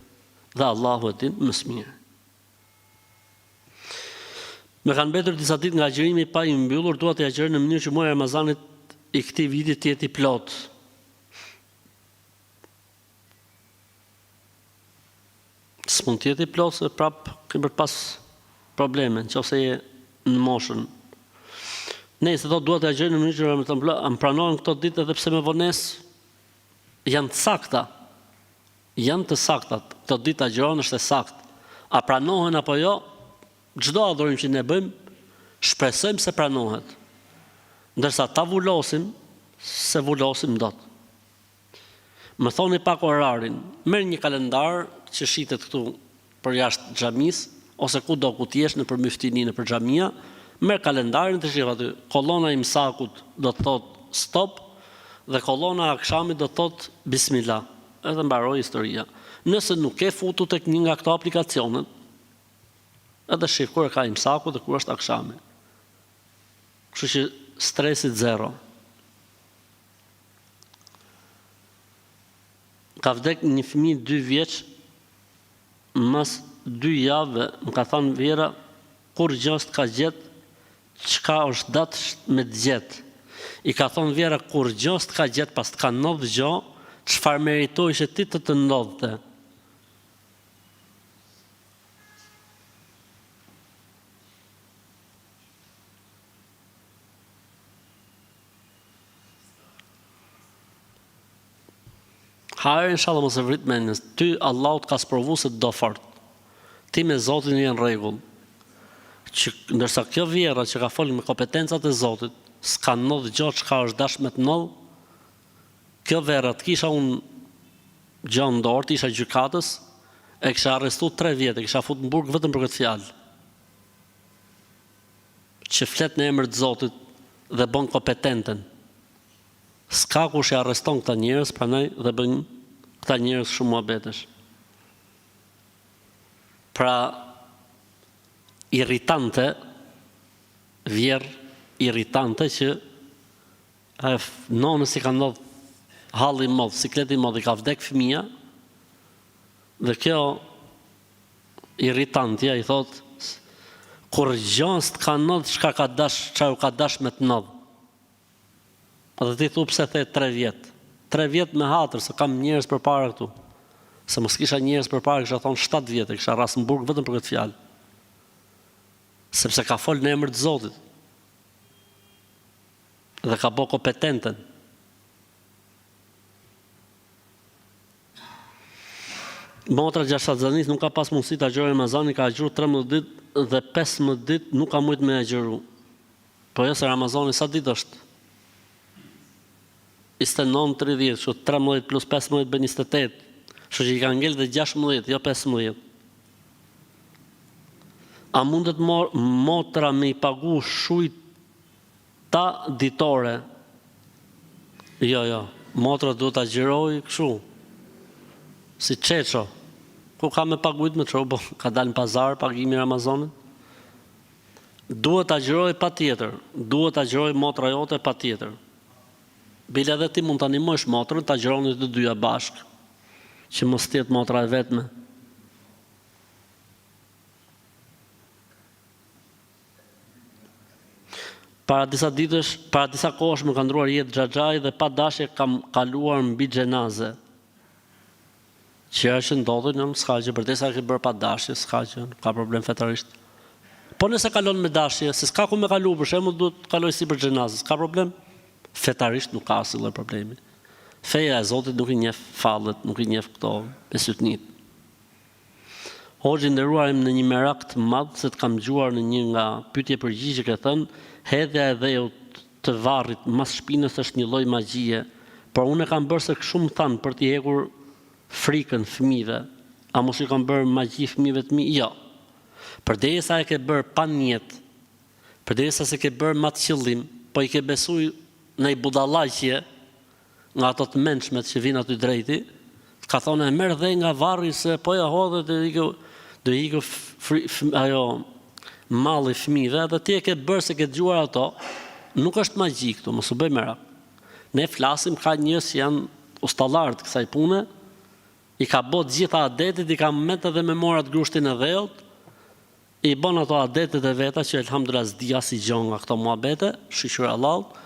dhe Allahu e din më së miri. Më kanë mbetur disa ditë nga agjërimi pa i mbyllur, dua t'i agjëroj në mënyrë që muaji i Ramazanit i këtij viti të jetë i plotë. S'mund të jetë i plotë se prap ke për pas probleme, në qoftë se je në moshën. Nëse thotë dua të agjëroj në mënyrë që Ramazan plot, a më pranohen këto ditë edhe pse me vonesë? Janë të sakta. Janë të sakta. Këto ditë agjërohen është e saktë. A pranohen apo jo? Çdo adhurim që ne bëjmë, shpresojmë se pranohet. Ndërsa ta vulosim, s'e vulosim dot. Më thoni pak orarin. Merr një kalendar që shitet këtu përjashtë xhamisë ose kudo ku të jesh nëpër myftini nëpër xhamia, merr kalendarin të shih aty kollona e imsakut do të thotë stop dhe kollona e akshamit do të thotë bismillah edhe mbaroi historia. Nëse nuk ke futu tek një nga këto aplikacionet edhe shih kur e ka imsaku dhe kur është akshami. Kështu që stresi zero. Ka vdek një fëmijë dy vjeç mas dy javëve më ka thanë vjehrra kurrgjo s'të ka gjet çka osht dasht me të gjet i ka thonë vjehrra kurrgjo s'të ka gjet pa s'të ka ndodh gjo çfarë meritojshe ti të të ndodhte. Hajr inshallah mos e vrit mendjen. Ty Allahu të ka sprovu se të do fort. Ti me Zotin je në rregull. Që ndërsa kjo vjehrra që ka fol me kompetencat e Zotit, s'ka ndodh gjo çka është dash me të ndodh. Kjo vjehrra të kisha unë gjo në dorë, të isha gjykatës, e kisha arrestu 3 vjet, e kisha fut në burg vetëm për këtë fjalë. Që flet në emër të Zotit dhe bën kompetenten. S'ka kush i arreston këta njerëz prandaj dhe bëjnë këta njerëz shumë muhabetesh. Pra irritante vjehrr irritante që e nonës i ka ndodh halli i madh, sikleti i madh i ka vdek fëmija dhe kjo Irritantja i thotë kurrgjo s'të ka ndodh çka ka dash ça u ka dash me të ndodh. Dhe ti thu pse the 3 vjet. 3 vjet me hatër se kam njerëz përpara këtu. Se mos kisha njerëz përpara kisha thonë 7 vjet e kisha rras në burg vetëm për këtë fjalë. Sepse ka fol në emër të Zotit. Dhe ka bo kompetenten. Motra gjatë shtatzanisë nuk ka pas mundësi të agjërojë Ramazanin, ka agjëru 13 ditë dhe 15 ditë nuk ka mujt me agjëru. Po jo se Ramazani sa ditë është? 29, 30, kështu 13 plus 15 bën 28. Kështu që i ka ngel dhe 16, jo 15. A mundet motra me i pagu shujt Ta ditore. Jo, jo. Motra duhet ta agjërojë kështu. Si çeço. Ku ka me pagujt me ço, po ka dalë në pazar pagimi i Ramazanit? Duhet ta agjërojë patjetër. Duhet ta agjërojë motra jote patjetër. Bile edhe ti mund ta ndihmojsh motrën, ta agjëroni të dyja bashkë, që mos të jetë motra e vetme. Para disa ditësh, para disa kohësh më ka ndruar jetë xhaxhai dhe pa dashje kam kaluar mbi xhenaze. Që është që ndodhin, jo, s'ka gjë, përderisa e ke bërë pa dashje, s'ka gjë, nuk ka problem fetarisht. Po nëse kalon me dashje, se s'ka ku me kalu, për shembull, duhet të kaloj sipër xhenazës, s'ka problem. Fetarisht nuk ka asnjë lloj problemi. Feja e Zotit nuk i njeh fallet, nuk i njeh këto besytnitë. Hoxhë i nderuar jam në një merak të madh se të kam dëgjuar në një nga pyetje përgjigje ke thënë hedhja e dheut të varrit mas shpinës është një lloj magjie por unë e kam bërë se kshu më thanë për t'i hekur frikën fëmijëve a mos ju kam bërë magji fëmijëve të mi jo përderisa e ke bërë pa nijet përderisa s'e ke bërë me atë qëllim po i ke besu naj budallaqje nga ato të mençmet që vijnë aty drejti, të ka thonë e merr dhe nga varri se po ja hodhe do ikë do ikë ajo malli fëmijëve dhe ti e ke bërë se ke dëgjuar ato, nuk është magji këtu, mos u bëj merak. Ne flasim ka njerëz që janë ustallarë të kësaj pune. I ka bo të gjitha adetet, i ka met edhe me marr atë grushtin e dheut, i bon ato adetet e veta që elhamdulillah s'di asnjë gjo nga këto muhabete, shyqyr Allahut,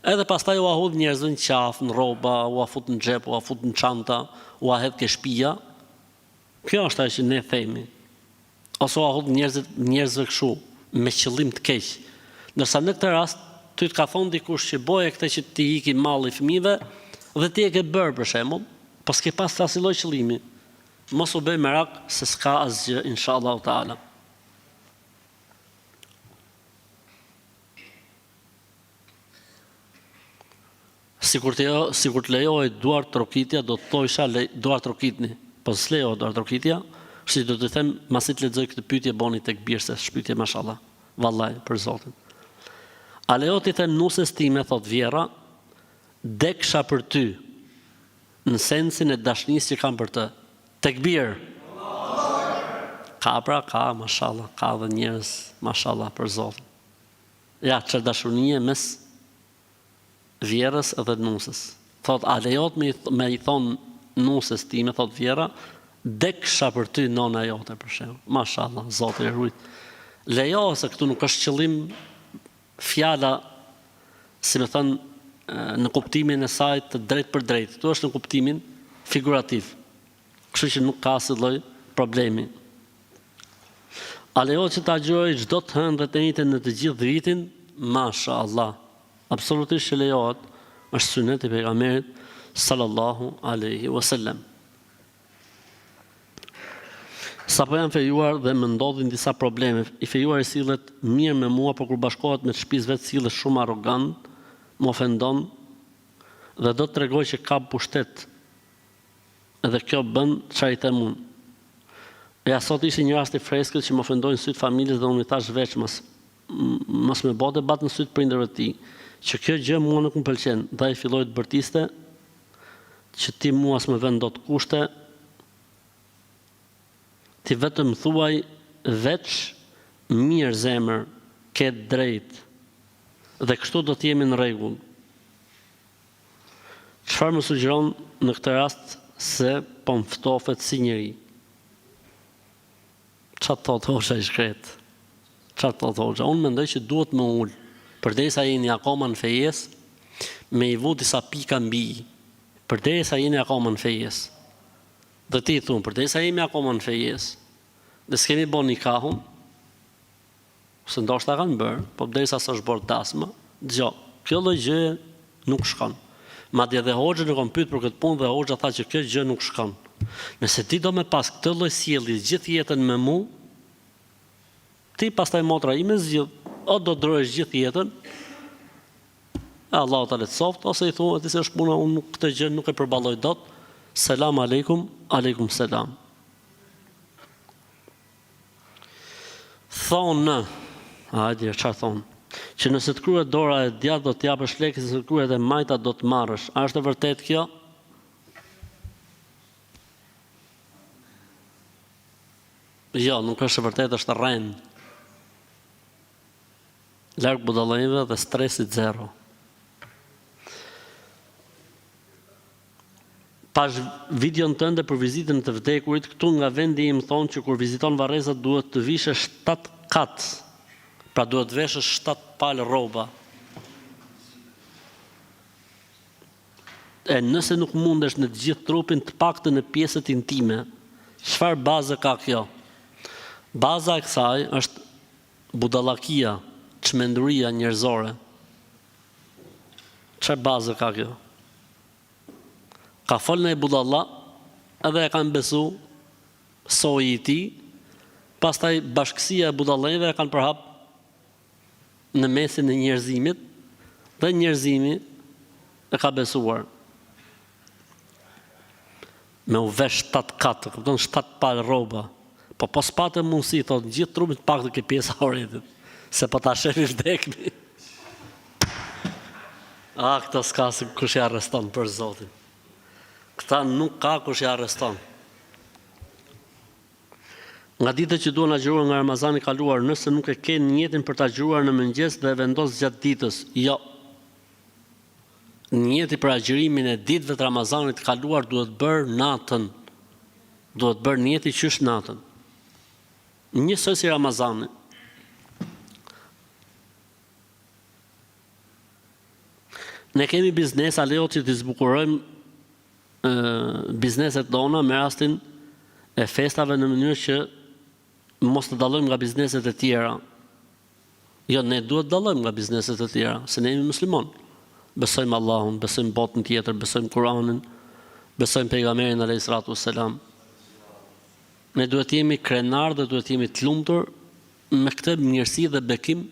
edhe pastaj ua hudh njerëzve në qafë, në rroba, ua fut në xhep, ua fut në çanta, ua hedh ke shpia. Kjo është ajo që ne themi. Ose ua hudh njerëzit njerëzve kështu, me qëllim të keq. Ndërsa në këtë rast, ty të ka thonë dikush që boje këtë që t'i iki malli fëmijëve dhe ti e ke bërë për shembull, po s'ke pas asnjë lloj qëllimi. Mos u bëj merak se s'ka asgjë inshallahu teala. Sikur të sikur të lejohej duartrokitja do të thojsha le, duartrokitni, po s'lejohet duartrokitja, kështu që do të them masi të lexoj këtë pyetje boni tekbir se është pyetje mashallah. Vallai për Zotin. A lejohet t'i them nuses time thot vjerra, deksha për ty në sensin e dashnisë që kam për të. Tekbir! Ka pra, ka, mashallah, ka dhe njerëz, mashallah, për Zotin. Ja, çfarë dashunie mes vjerrës dhe nuses. Thot, a lejohet me, me i thon nuses time, thot vjerra, deksha për ty nona jote për shembull. Mashallah, Zoti e rujt. Lejohet se këtu nuk është qëllim fjala, si me thënë, në kuptimin e saj të drejtpërdrejtë. Këtu është në kuptimin figurativ. Kështu që nuk ka asnjë lloj problemi. A lejohet që të agjëroj çdo të hënë dhe të enjte në të gjithë vitin? Masha Allah. Absolutisht që lejohet, është synet i pejgamberit sallallahu alaihi wasallam. Sapo jam fejuar dhe më ndodhin disa probleme. I fejuari sillet mirë me mua, por kur bashkohet me të shtëpisë vet sillet shumë arrogant, më ofendon dhe do të tregojë që ka pushtet Edhe kjo bën ça i them unë. Ja sot ishte një rast i freskët që më ofendoi në sy të familjes dhe unë i thashë veçmas, mos me bo debat në sy të prindërve të tij, që kjo gjë mua nuk më pëlqen dhe ai filloi të bërtiste që ti mua s'më vën dot kushte, ti vetëm thuaj veç mirë zemër, ke të drejtë dhe kështu do të jemi në rregull. Çfarë më sugjeron në këtë rast se po më ftofet si njeri? Ça të thotë hoxha i shkretë? Ça të thotë hoxha? Unë mendoj që duhet me ul, përderisa jeni akoma në fejesë, me i vu disa pika mbi i. Përderisa jeni akoma në fejesë. Dhe ti i thun, përderisa jemi akoma në fejesë, dhe s'kemi bo nikahun, Se ndoshta e kanë bërë, po derisa s'është bërë dasma, dëgjo, kjo lloj gjëje nuk shkon. Madje edhe hoxhën e kom pyet për këtë punë dhe hoxha tha që kjo gjë nuk shkon. Nëse ti do me pas këtë lloj sjellje gjithë jetën me mu, ti pastaj motra ime zgjidh, o do durosh gjithë jetën, e Allahu ta lehtësoftë, ose i thua ti se është puna, unë nuk këtë gjë nuk e përballoj dot. Selam alejkum, alejkum selam. Thonë, hajde, çfarë thonë? Që nëse të kruhet dora e djathtë do të japësh lekë, nëse të kruhet e majta do të marrësh. A është e vërtetë kjo? Jo, nuk është e vërtetë, është rrenë. Larg budallenjve dhe stresit zero. Pashë videon tënde për vizitën e të vdekurit, këtu nga vendi im thonë që kur viziton varrezat duhet të vishesh shtatë kat, pra duhet të veshësh shtatë palë rroba. E nëse nuk mundesh në të gjithë trupin, të paktën në pjesët intime. Çfarë baze ka kjo? Baza e kësaj është budallakia, çmenduria njerëzore. Çfarë baze ka kjo? Ka fol naj budalla edhe e kanë besu soji i tij, pastaj bashkësia e budallenjve e kanë përhap në mesin e njerëzimit dhe njerëzimi e ka besuar. Me u vesh 7 kat, kupton 7 palë rroba. Po po s'pate mundësi, thotë, gjithë trupin të paktën ke pjesa e auretit, se po ta sheh i vdekmi. Ah, këta s'ka se kush i arreston për Zotin. Këta nuk ka kush i arreston. Nga ditët që duhen agjëruar nga Ramazani i kaluar, nëse nuk e ke nijetin për të agjëruar në mëngjes dhe e vendos gjatë ditës, jo. Nijeti për agjërimin e ditëve të Ramazanit të kaluar duhet bërë natën. Duhet bërë nijeti qysh natën. Njësoj si Ramazani. Ne kemi biznes, a lejohet që t'i zbukurojmë bizneset tona me rastin e festave në mënyrë që mos të dallojmë nga bizneset e tjera. Jo, ne duhet të dallojmë nga bizneset e tjera, se ne jemi musliman. Besojmë Allahun, besojmë botën tjetër, besojmë Kur'anin, besojmë pejgamberin alayhi salatu wassalam. Ne duhet të jemi krenar dhe duhet të jemi të lumtur me këtë mirësi dhe bekim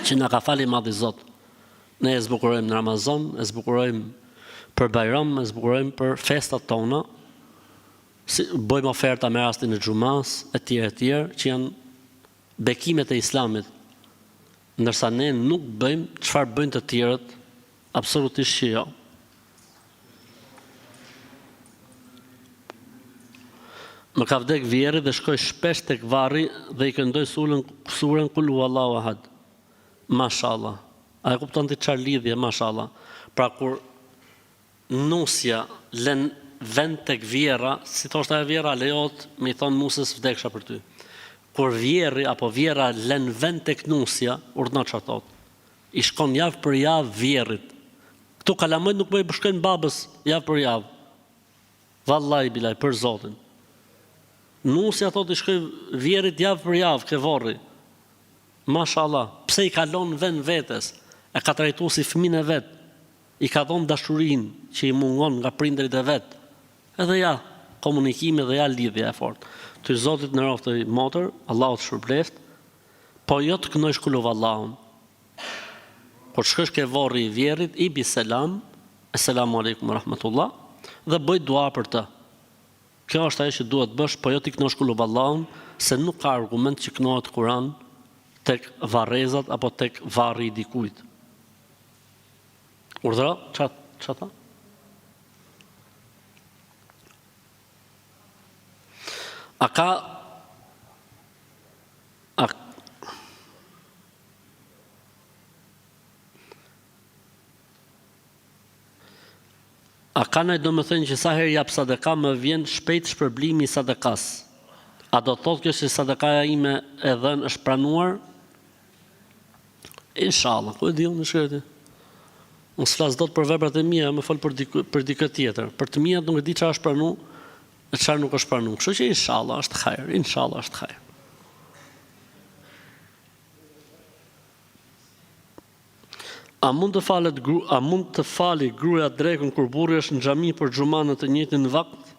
që na ka falë i madhi Zot. Ne e zbukurojmë në Ramazan, e zbukurojmë për Bajram, e zbukurojmë për festat tona, si, bëjmë oferta me rastin e xhumas, etj etj, që janë bekimet e Islamit. Ndërsa ne nuk bëjmë çfarë bëjnë të tjerët, absolutisht që jo. Më ka vdek vjehrri dhe shkoj shpesh tek varri dhe i këndoj sulën suren kul huwallahu ahad. Mashallah. A e kupton ti çfarë lidhje mashallah. Pra kur nusja len vend tek vjerra, si thoshte ajo vjerra, lejohet me i thon nuses vdeksha për ty. Kur vjerri apo vjerra len vend tek nusja, urdhno çfarë thotë. I shkon javë për javë vjerrit. Këtu kalamajt nuk po i shkojnë babës javë për javë. Vallai bilai për Zotin. Nusja thotë i shkoj vjerrit javë për javë ke vorri. Mashallah, pse i ka lon vend vetes, e ka trajtu si fëmin e vet, i ka dhon dashurinë që i mungon nga prindërit e vet. Edhe ja komunikimi dhe ja lidhja e fortë. Ty Zoti të nderoftë motër, Allahu të shpërbleftë. Po jo të këndojsh kuluvallahun. Kur të shkosh ke vorri i vjerrit, i bi selam, Eselamu alejkum wa rahmetullah, dhe bëj dua për të. Kjo është ajo që duhet të bësh, po jo t'i këndosh kuluvallahun, se nuk ka argument që kënohet Kuran tek varrezat apo tek varri i dikujt. Urdhëro, ça ça tha? A ka A A ka naj domethënie që sa herë jap sadaka më vjen shpejt shpërblimi i sadakas? A do të thotë kjo se sadakaja ime e dhënë është pranuar? Inshallah, ku e di unë shkreti? Unë s'flas dot për veprat e mia, me fol për dikë për dikë tjetër. Për të miat nuk e di çfarë është pranu e çfarë nuk është pranu. Kështu që inshallah është hajr, inshallah është hajr. A mund të falet gru, a mund të fali gruaja drekën kur burri është në xhami për xhuma në të njëjtin vakt?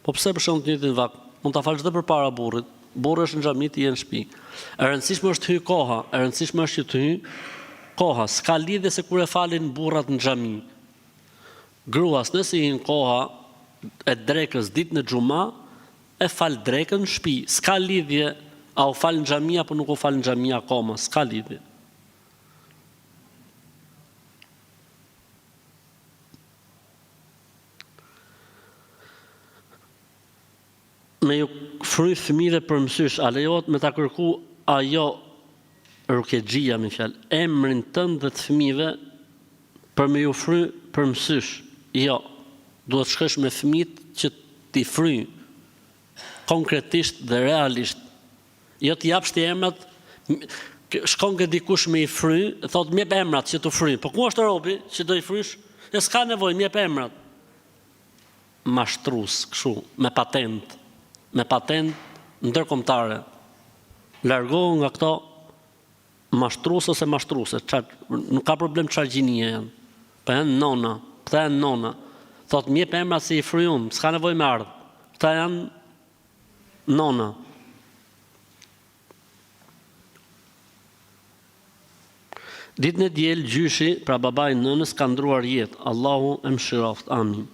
Po pse për shembull të njëjtin vakt? Mund ta falësh edhe përpara burrit. Burri është në xhami, ti je në shtëpi. E rëndësishme është të hyjë koha, e rëndësishme është që të hyjë koha. S'ka lidhje se kur e falin burrat në xhami. Gruas nëse i hyn koha e drekës ditën e xhuma, e fal drekën në shtëpi. S'ka lidhje a u fal në xhami apo nuk u fal në xhami akoma, s'ka lidhje. Me ju fry fëmijëve për mësysh, a lejohet me ta kërku ajo rukexhia me fjalë, emrin tënd dhe të fëmijëve për me ju fry për mësysh? Jo, duhet shkosh me fëmijët që t'i fryj konkretisht dhe realisht. Jo t'i japsh ti emrat, shkon ke dikush me i fry, thotë më jep emrat që t'u fry. Po ku është robi që do i frysh? Jo s'ka nevojë, më jep emrat. Mashtrus, kështu, me patent, me patent ndërkombëtare. Largohu nga këto mashtrus ose mashtruse, ça, nuk ka problem çfarë gjinie janë. Po janë nona, këta janë nona. Thotë më jep emrat se i fryj unë, s'ka nevojë me ardh. Këta janë Nona. Ditën e diel gjyshi, pra babai i nënës ka ndruar jetë. Allahu e mëshiroftë. Amin.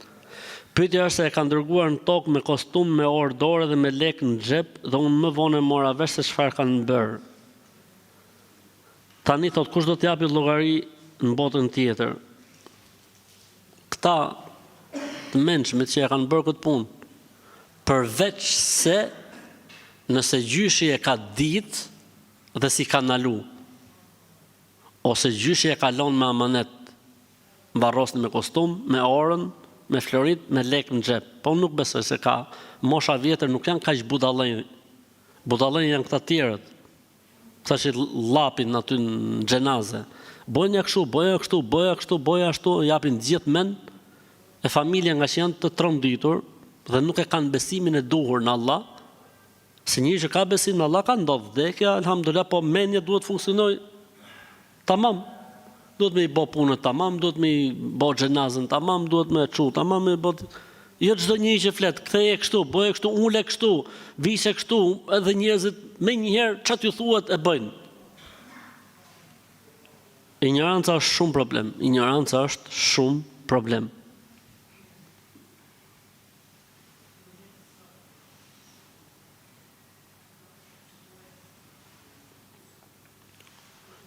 Pyetja është se e kanë dërguar në tokë me kostum, me orë dore dhe me lekë në xhep dhe unë më vonë e mora vesh se çfarë kanë bërë. Tani thotë kush do të japi llogari në botën tjetër? Këta të mençmit që e kanë bërë këtë punë, përveç se nëse gjyshi e ka ditë dhe s'i ka nalu, ose gjyshi e ka lon me amanet, varrosni me kostum, me orën. me florinj me lekë në xhep. Po unë nuk besoj se ka mosha vjetër nuk janë kaq budallenj. Budallenj janë këta tjerët. Këta që llapin aty në xhenaze. Bojnë ja kështu, boja kështu, boja kështu, boja ashtu, japin gjithë mend e familja nga që janë të tronditur dhe nuk e kanë besimin e duhur në Allah, se njeri që ka besim në Allah ka ndodh vdekja, elhamdulillah, po mendja duhet të funksionojë tamam. Duhet me i bo punët tamam, duhet me i bo xhenazën tamam, duhet me e çu tamam, me i bo Jo çdo njeri që flet, ktheje kështu, bëje kështu, ule kështu, vishe kështu, edhe njerëzit menjëherë ça t'ju thuhet e bëjnë. Injoranca është shumë problem, injoranca është shumë problem.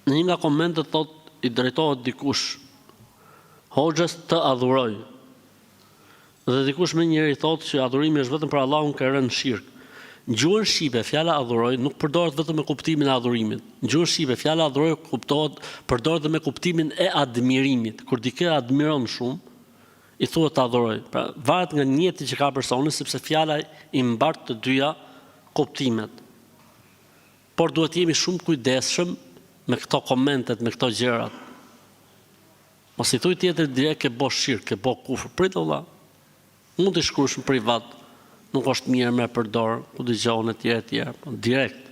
Në një nga komentet thotë i drejtohet dikush Hoxhës të adhuroj. Dhe dikush menjëherë i thotë që adhurimi është vetëm për Allahun ke rënë në shirk. Në gjuhën shqipe fjala adhuroj nuk përdoret vetëm me kuptimin e adhurimit. Në gjuhën shqipe fjala adhuroj kuptohet përdoret dhe me kuptimin e admirimit. Kur dikë e admiron shumë, i thuhet të adhuroj. Pra, varet nga nijeti që ka personi, sepse fjala i mbart të dyja kuptimet. Por duhet të jemi shumë të kujdesshëm me këto komentet, me këto gjërat. Mos i thuj tjetrit direkt ke bo shirk, ke bo kufër. Prit o vlla. Mund t'i shkruash në privat, nuk është mirë me përdor, ku dëgjon etj etj, po direkt.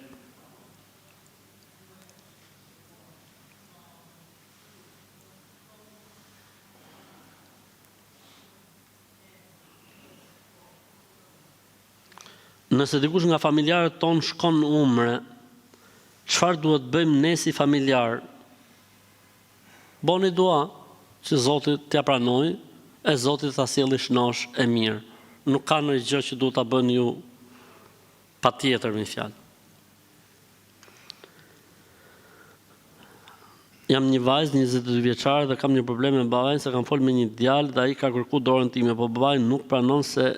Nëse dikush nga familjarët tonë shkon në umre, çfarë duhet të bëjmë ne si familjarë? Boni dua që Zoti t'ia pranojë e Zoti ta sjelli shnosh e mirë. Nuk ka ndonjë gjë që duhet ta bëni ju patjetër me fjalë. Jam një vajzë 22 vjeçare dhe kam një problem me babain se kam fol me një djalë dhe ai ka kërku dorën time, po babai nuk pranon se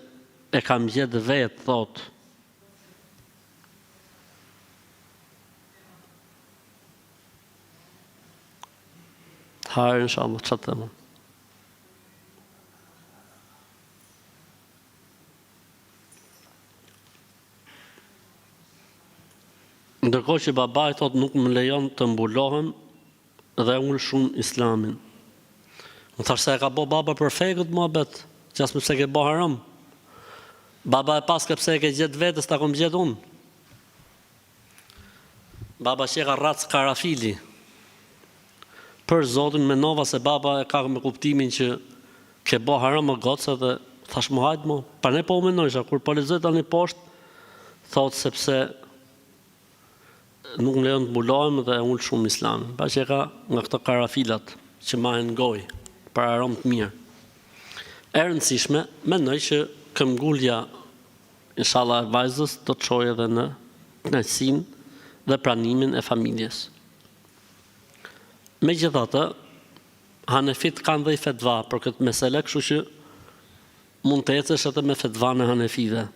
e kam gjet vetë, thotë. Hajr inshallah, ça të them unë. Ndërkohë që babai thotë nuk më lejon të mbulohem dhe e ul shumë islamin. Unë thashë se e ka bo baba për fe këtë muhabet, gjasme pse ke bo haram. Baba e paske pse e ke gjetë vetë, s'ta kom gjetë unë. Baba qeka rracë karafili. Për zotin menova se baba e ka me kuptimin që ke bo haram o gocë edhe thash mo hajt mo. Prandaj po u menojsha kur po lexoj tani poshtë thotë sepse nuk më lejon të mbulohem dhe e ul shumë islamin. Pa qeka nga këto karafilat që mahen në gojë për aromë të mirë. E rëndësishme, mendoj që këmbgulja Inshallah e vajzës do të çojë edhe në kënaqësinë dhe pranimin e familjes. Megjithatë, Hanefit kanë dhe fetva për këtë mesele, kështu që mund të ecësh edhe me fetvanë e Hanefive.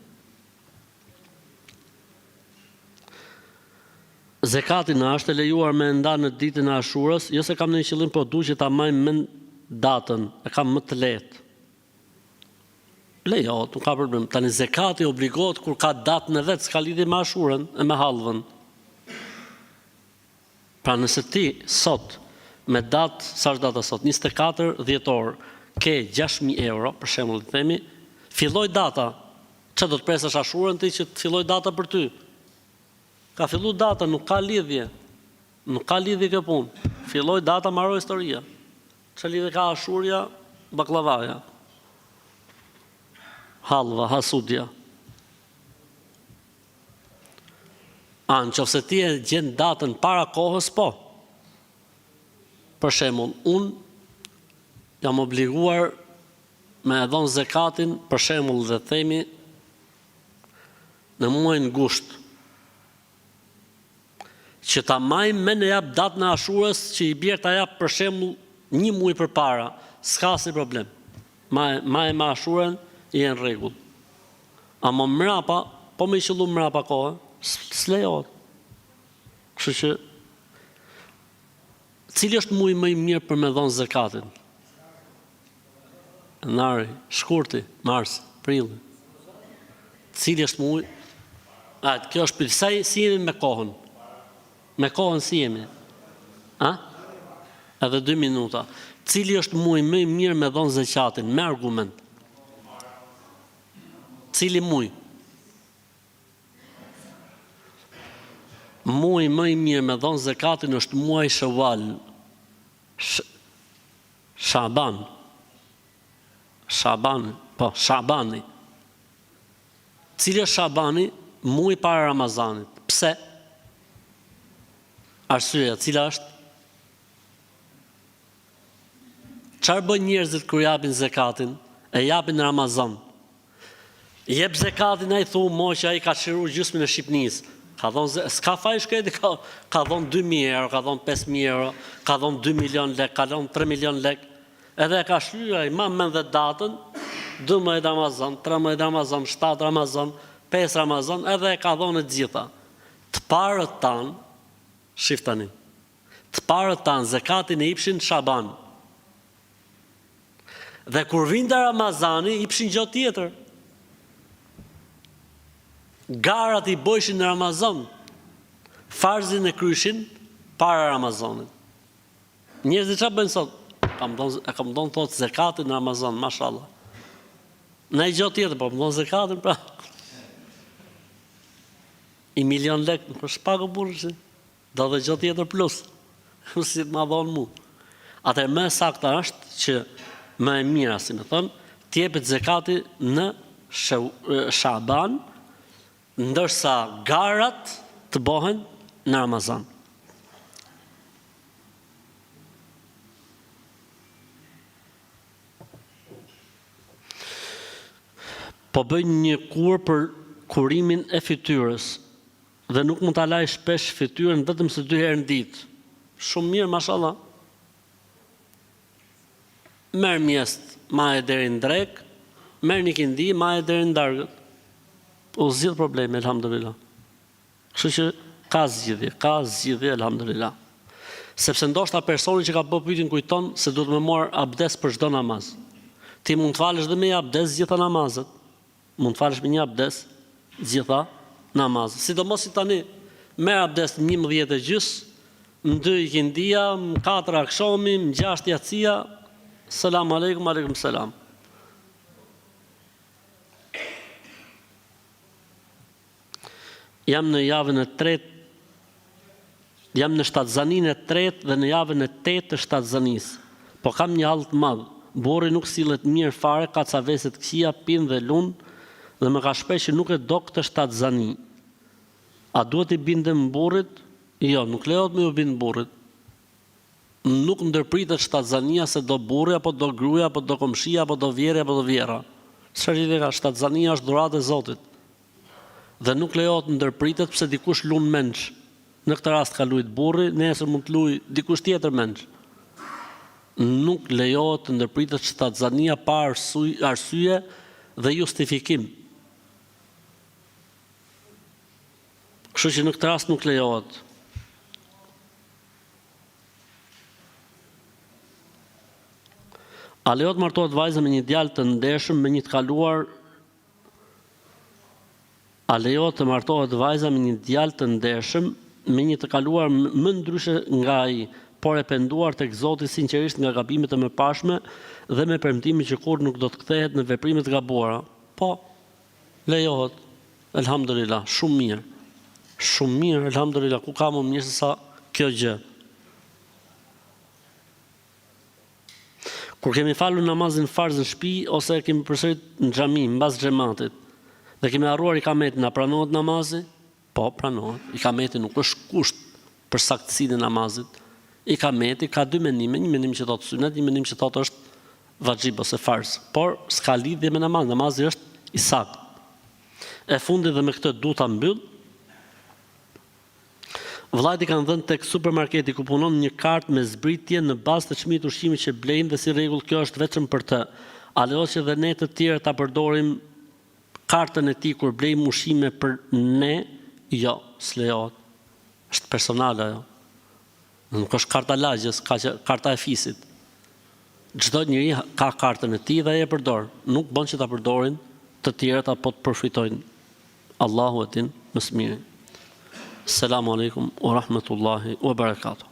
Zekatin a është e lejuar me e nda në ditën e Ashurës, jo se kam ndonjë qëllim, po du që ta maj mend datën, e kam më të lehtë. Lejohet, nuk ka problem. Tani zekati obligohet kur ka datën e vet, s'ka lidhje me ashurën e me hallvën. Pra nëse ti sot me datë, sa është data sot, 24 dhjetor, ke 6000 euro, për shembull të themi, filloi data. Ça do të presësh ashurën ti që të filloj data për ty? Ka fillu data, nuk ka lidhje. Nuk ka lidhje kjo punë. Filloi data, mbaroi historia. Ça lidhje ka ashurja, bakllavaja, hallva, hasudja. A, në qoftë se ti e gjen datën para kohës, po. Për shembull, unë jam obliguar me e dhonë zekatin, për shembull dhe themi, në muajin gusht. Që ta maj mend e jap datën e ashurës që i bjer ta jap për shembull një muaj përpara, s'ka asnjë problem. Maje maje me ashurën je në rregull. Ama mrapa, po me i qëllu mrapa kohe, s'lejohet. Kështu që cili është muaji më i mirë për me dhënë zekatin? Janari, shkurti, marsi, prilli. Cili është muaj? A, kjo është pyetje. Sa si jemi me kohën? Me kohën si jemi? A? Edhe dy minuta. Cili është muaj më i mirë me dhon zeqatin me argument? Cili muaj? Muaji më i mirë me dhon zekatin është muaji Shawwal. Sh Shaban. Shaban, po, Shabani. Cili është Shabani? Muaji para Ramazanit. Pse? Arsyeja, cila është? Çfarë bëjnë njerëzit kur japin zekatin? E japin në Ramazan. Jep zekatin ai thu mo që ai ka çliru gjysmën e Shqipnisë. Ka dhon s'ka faj shkreti ka ka dhon 2000 euro, ka dhon 5000 euro, ka dhon 2 milion lek, ka dhon 3 milion lek. Edhe e ka shly ai ma mend dhe datën 12 Ramazan, 13 Ramazan, 7 Ramazan, 5 Ramazan, edhe e ka dhon e gjitha. Të parët tan, shif tani. Të parët tan zekatin e ipshin Shaban. Dhe kur vinte Ramazani, ipshin gjo tjetër. Garat i bojshin në Ramazan. Farzin e kryshin para Ramazanit. Njerëzit ça bëjnë sot? Kam dhon, e kam dhon thot zekatin në Ramazan, mashallah. Naj gjo tjetër, po më dhon zekatin pra. I milion lek, nuk është pak o burrë, si. Do dhe gjë tjetër plus. Si të ma dhonë mu. Atëherë më e sakta është që më e mira, si me thënë, të jepet zekati në Shaban, ndërsa garat të bohen në Ramazan. Po bëj një kurë për kurimin e fytyrës. Dhe nuk mund ta laj shpesh fytyrën vetëm se dy herë në ditë. Shumë mirë mashallah. Merr mjest, maje deri në drekë, merr në ikindi, maje deri në darkë. U zgjidh problemi elhamdulillah. Kështu që ka zgjidhje, ka zgjidhje elhamdulillah. Sepse ndoshta personi që ka bë pyetjen kujton se duhet me marr abdes për çdo namaz. Ti mund të falësh dhe me një abdes gjitha namazet. Mund të falësh me një abdes gjitha namazet. Sidomos si tani, merr abdes në 11 e gjys, në 2 ikindia, në 4 akshomi, në 6 jacia, selam aleikum, aleikum selam. Jam në javën e tretë Jam në shtatzaninë e tretë dhe në javën e tetë të shtatzanisë. Po kam një hall të madh. Burri nuk sillet mirë fare, ka ca vese të këqija, pin dhe lun dhe më ka shpreh që nuk e do këtë shtatzani. A duhet t'i bindem burrit? Jo, nuk lejohet me ju bind burrit. Nuk ndërpritet shtatzania se do burri apo do gruaja apo do komshia apo do vjerri apo do vjerra. Çfarë lidhje ka? Shtatzania është dhuratë e Zotit. Dhe nuk lejohet të ndërpritet pse dikush lun mendsh. Në këtë rast ka lujt burri, nesër mund të lujë dikush tjetër mendsh. Nuk lejohet të ndërpritet shtatzania pa arsye dhe justifikim. Kështu që në këtë rast nuk lejohet. A lejohet të martohet vajza me një djalë të ndershëm me një të kaluar A lejohet të martohet vajza me një djalë të ndershëm, me një të kaluar më ndryshe nga ai, por e penduar tek Zoti sinqerisht nga gabimet e mëparshme dhe me premtimin që kurrë nuk do të kthehet në veprime të gabuara? Po, lejohet. Elhamdulilah, shumë mirë. Shumë mirë, elhamdulilah, ku ka më mirë se sa kjo gjë. Kur kemi falur namazin farz në shtëpi ose e kemi përsërit në xhami mbas xhematit dhe kemi harruar ikametin, a pranohet namazi? Po, pranohet. Ikameti nuk është kusht për saktësinë e namazit. Ikameti ka dy mendime, një mendim që thotë synet, një mendim që thotë është vaxhib ose farz, por s'ka lidhje me namazin, namazi është i saktë. E fundit dhe me këtë du ta mbyll, Vëllait i kanë dhënë tek supermarketi ku punon një kartë me zbritje në bazë të çmimit të ushqimit që blejnë dhe si rregull kjo është vetëm për të. A lejohet që dhe ne të tjerët ta përdorim kartën e tij kur blejmë ushqime për ne? Jo, s'lejohet. Është personale ajo. Nuk është karta lagjes, karta e fisit. Çdo njeri ka kartën e tij dhe ai e përdor. Nuk bën që ta përdorin të tjerët apo të përfitojnë. Allahu e din më së miri. Selamu alejkum wa rahmetullahi wa barakatuh.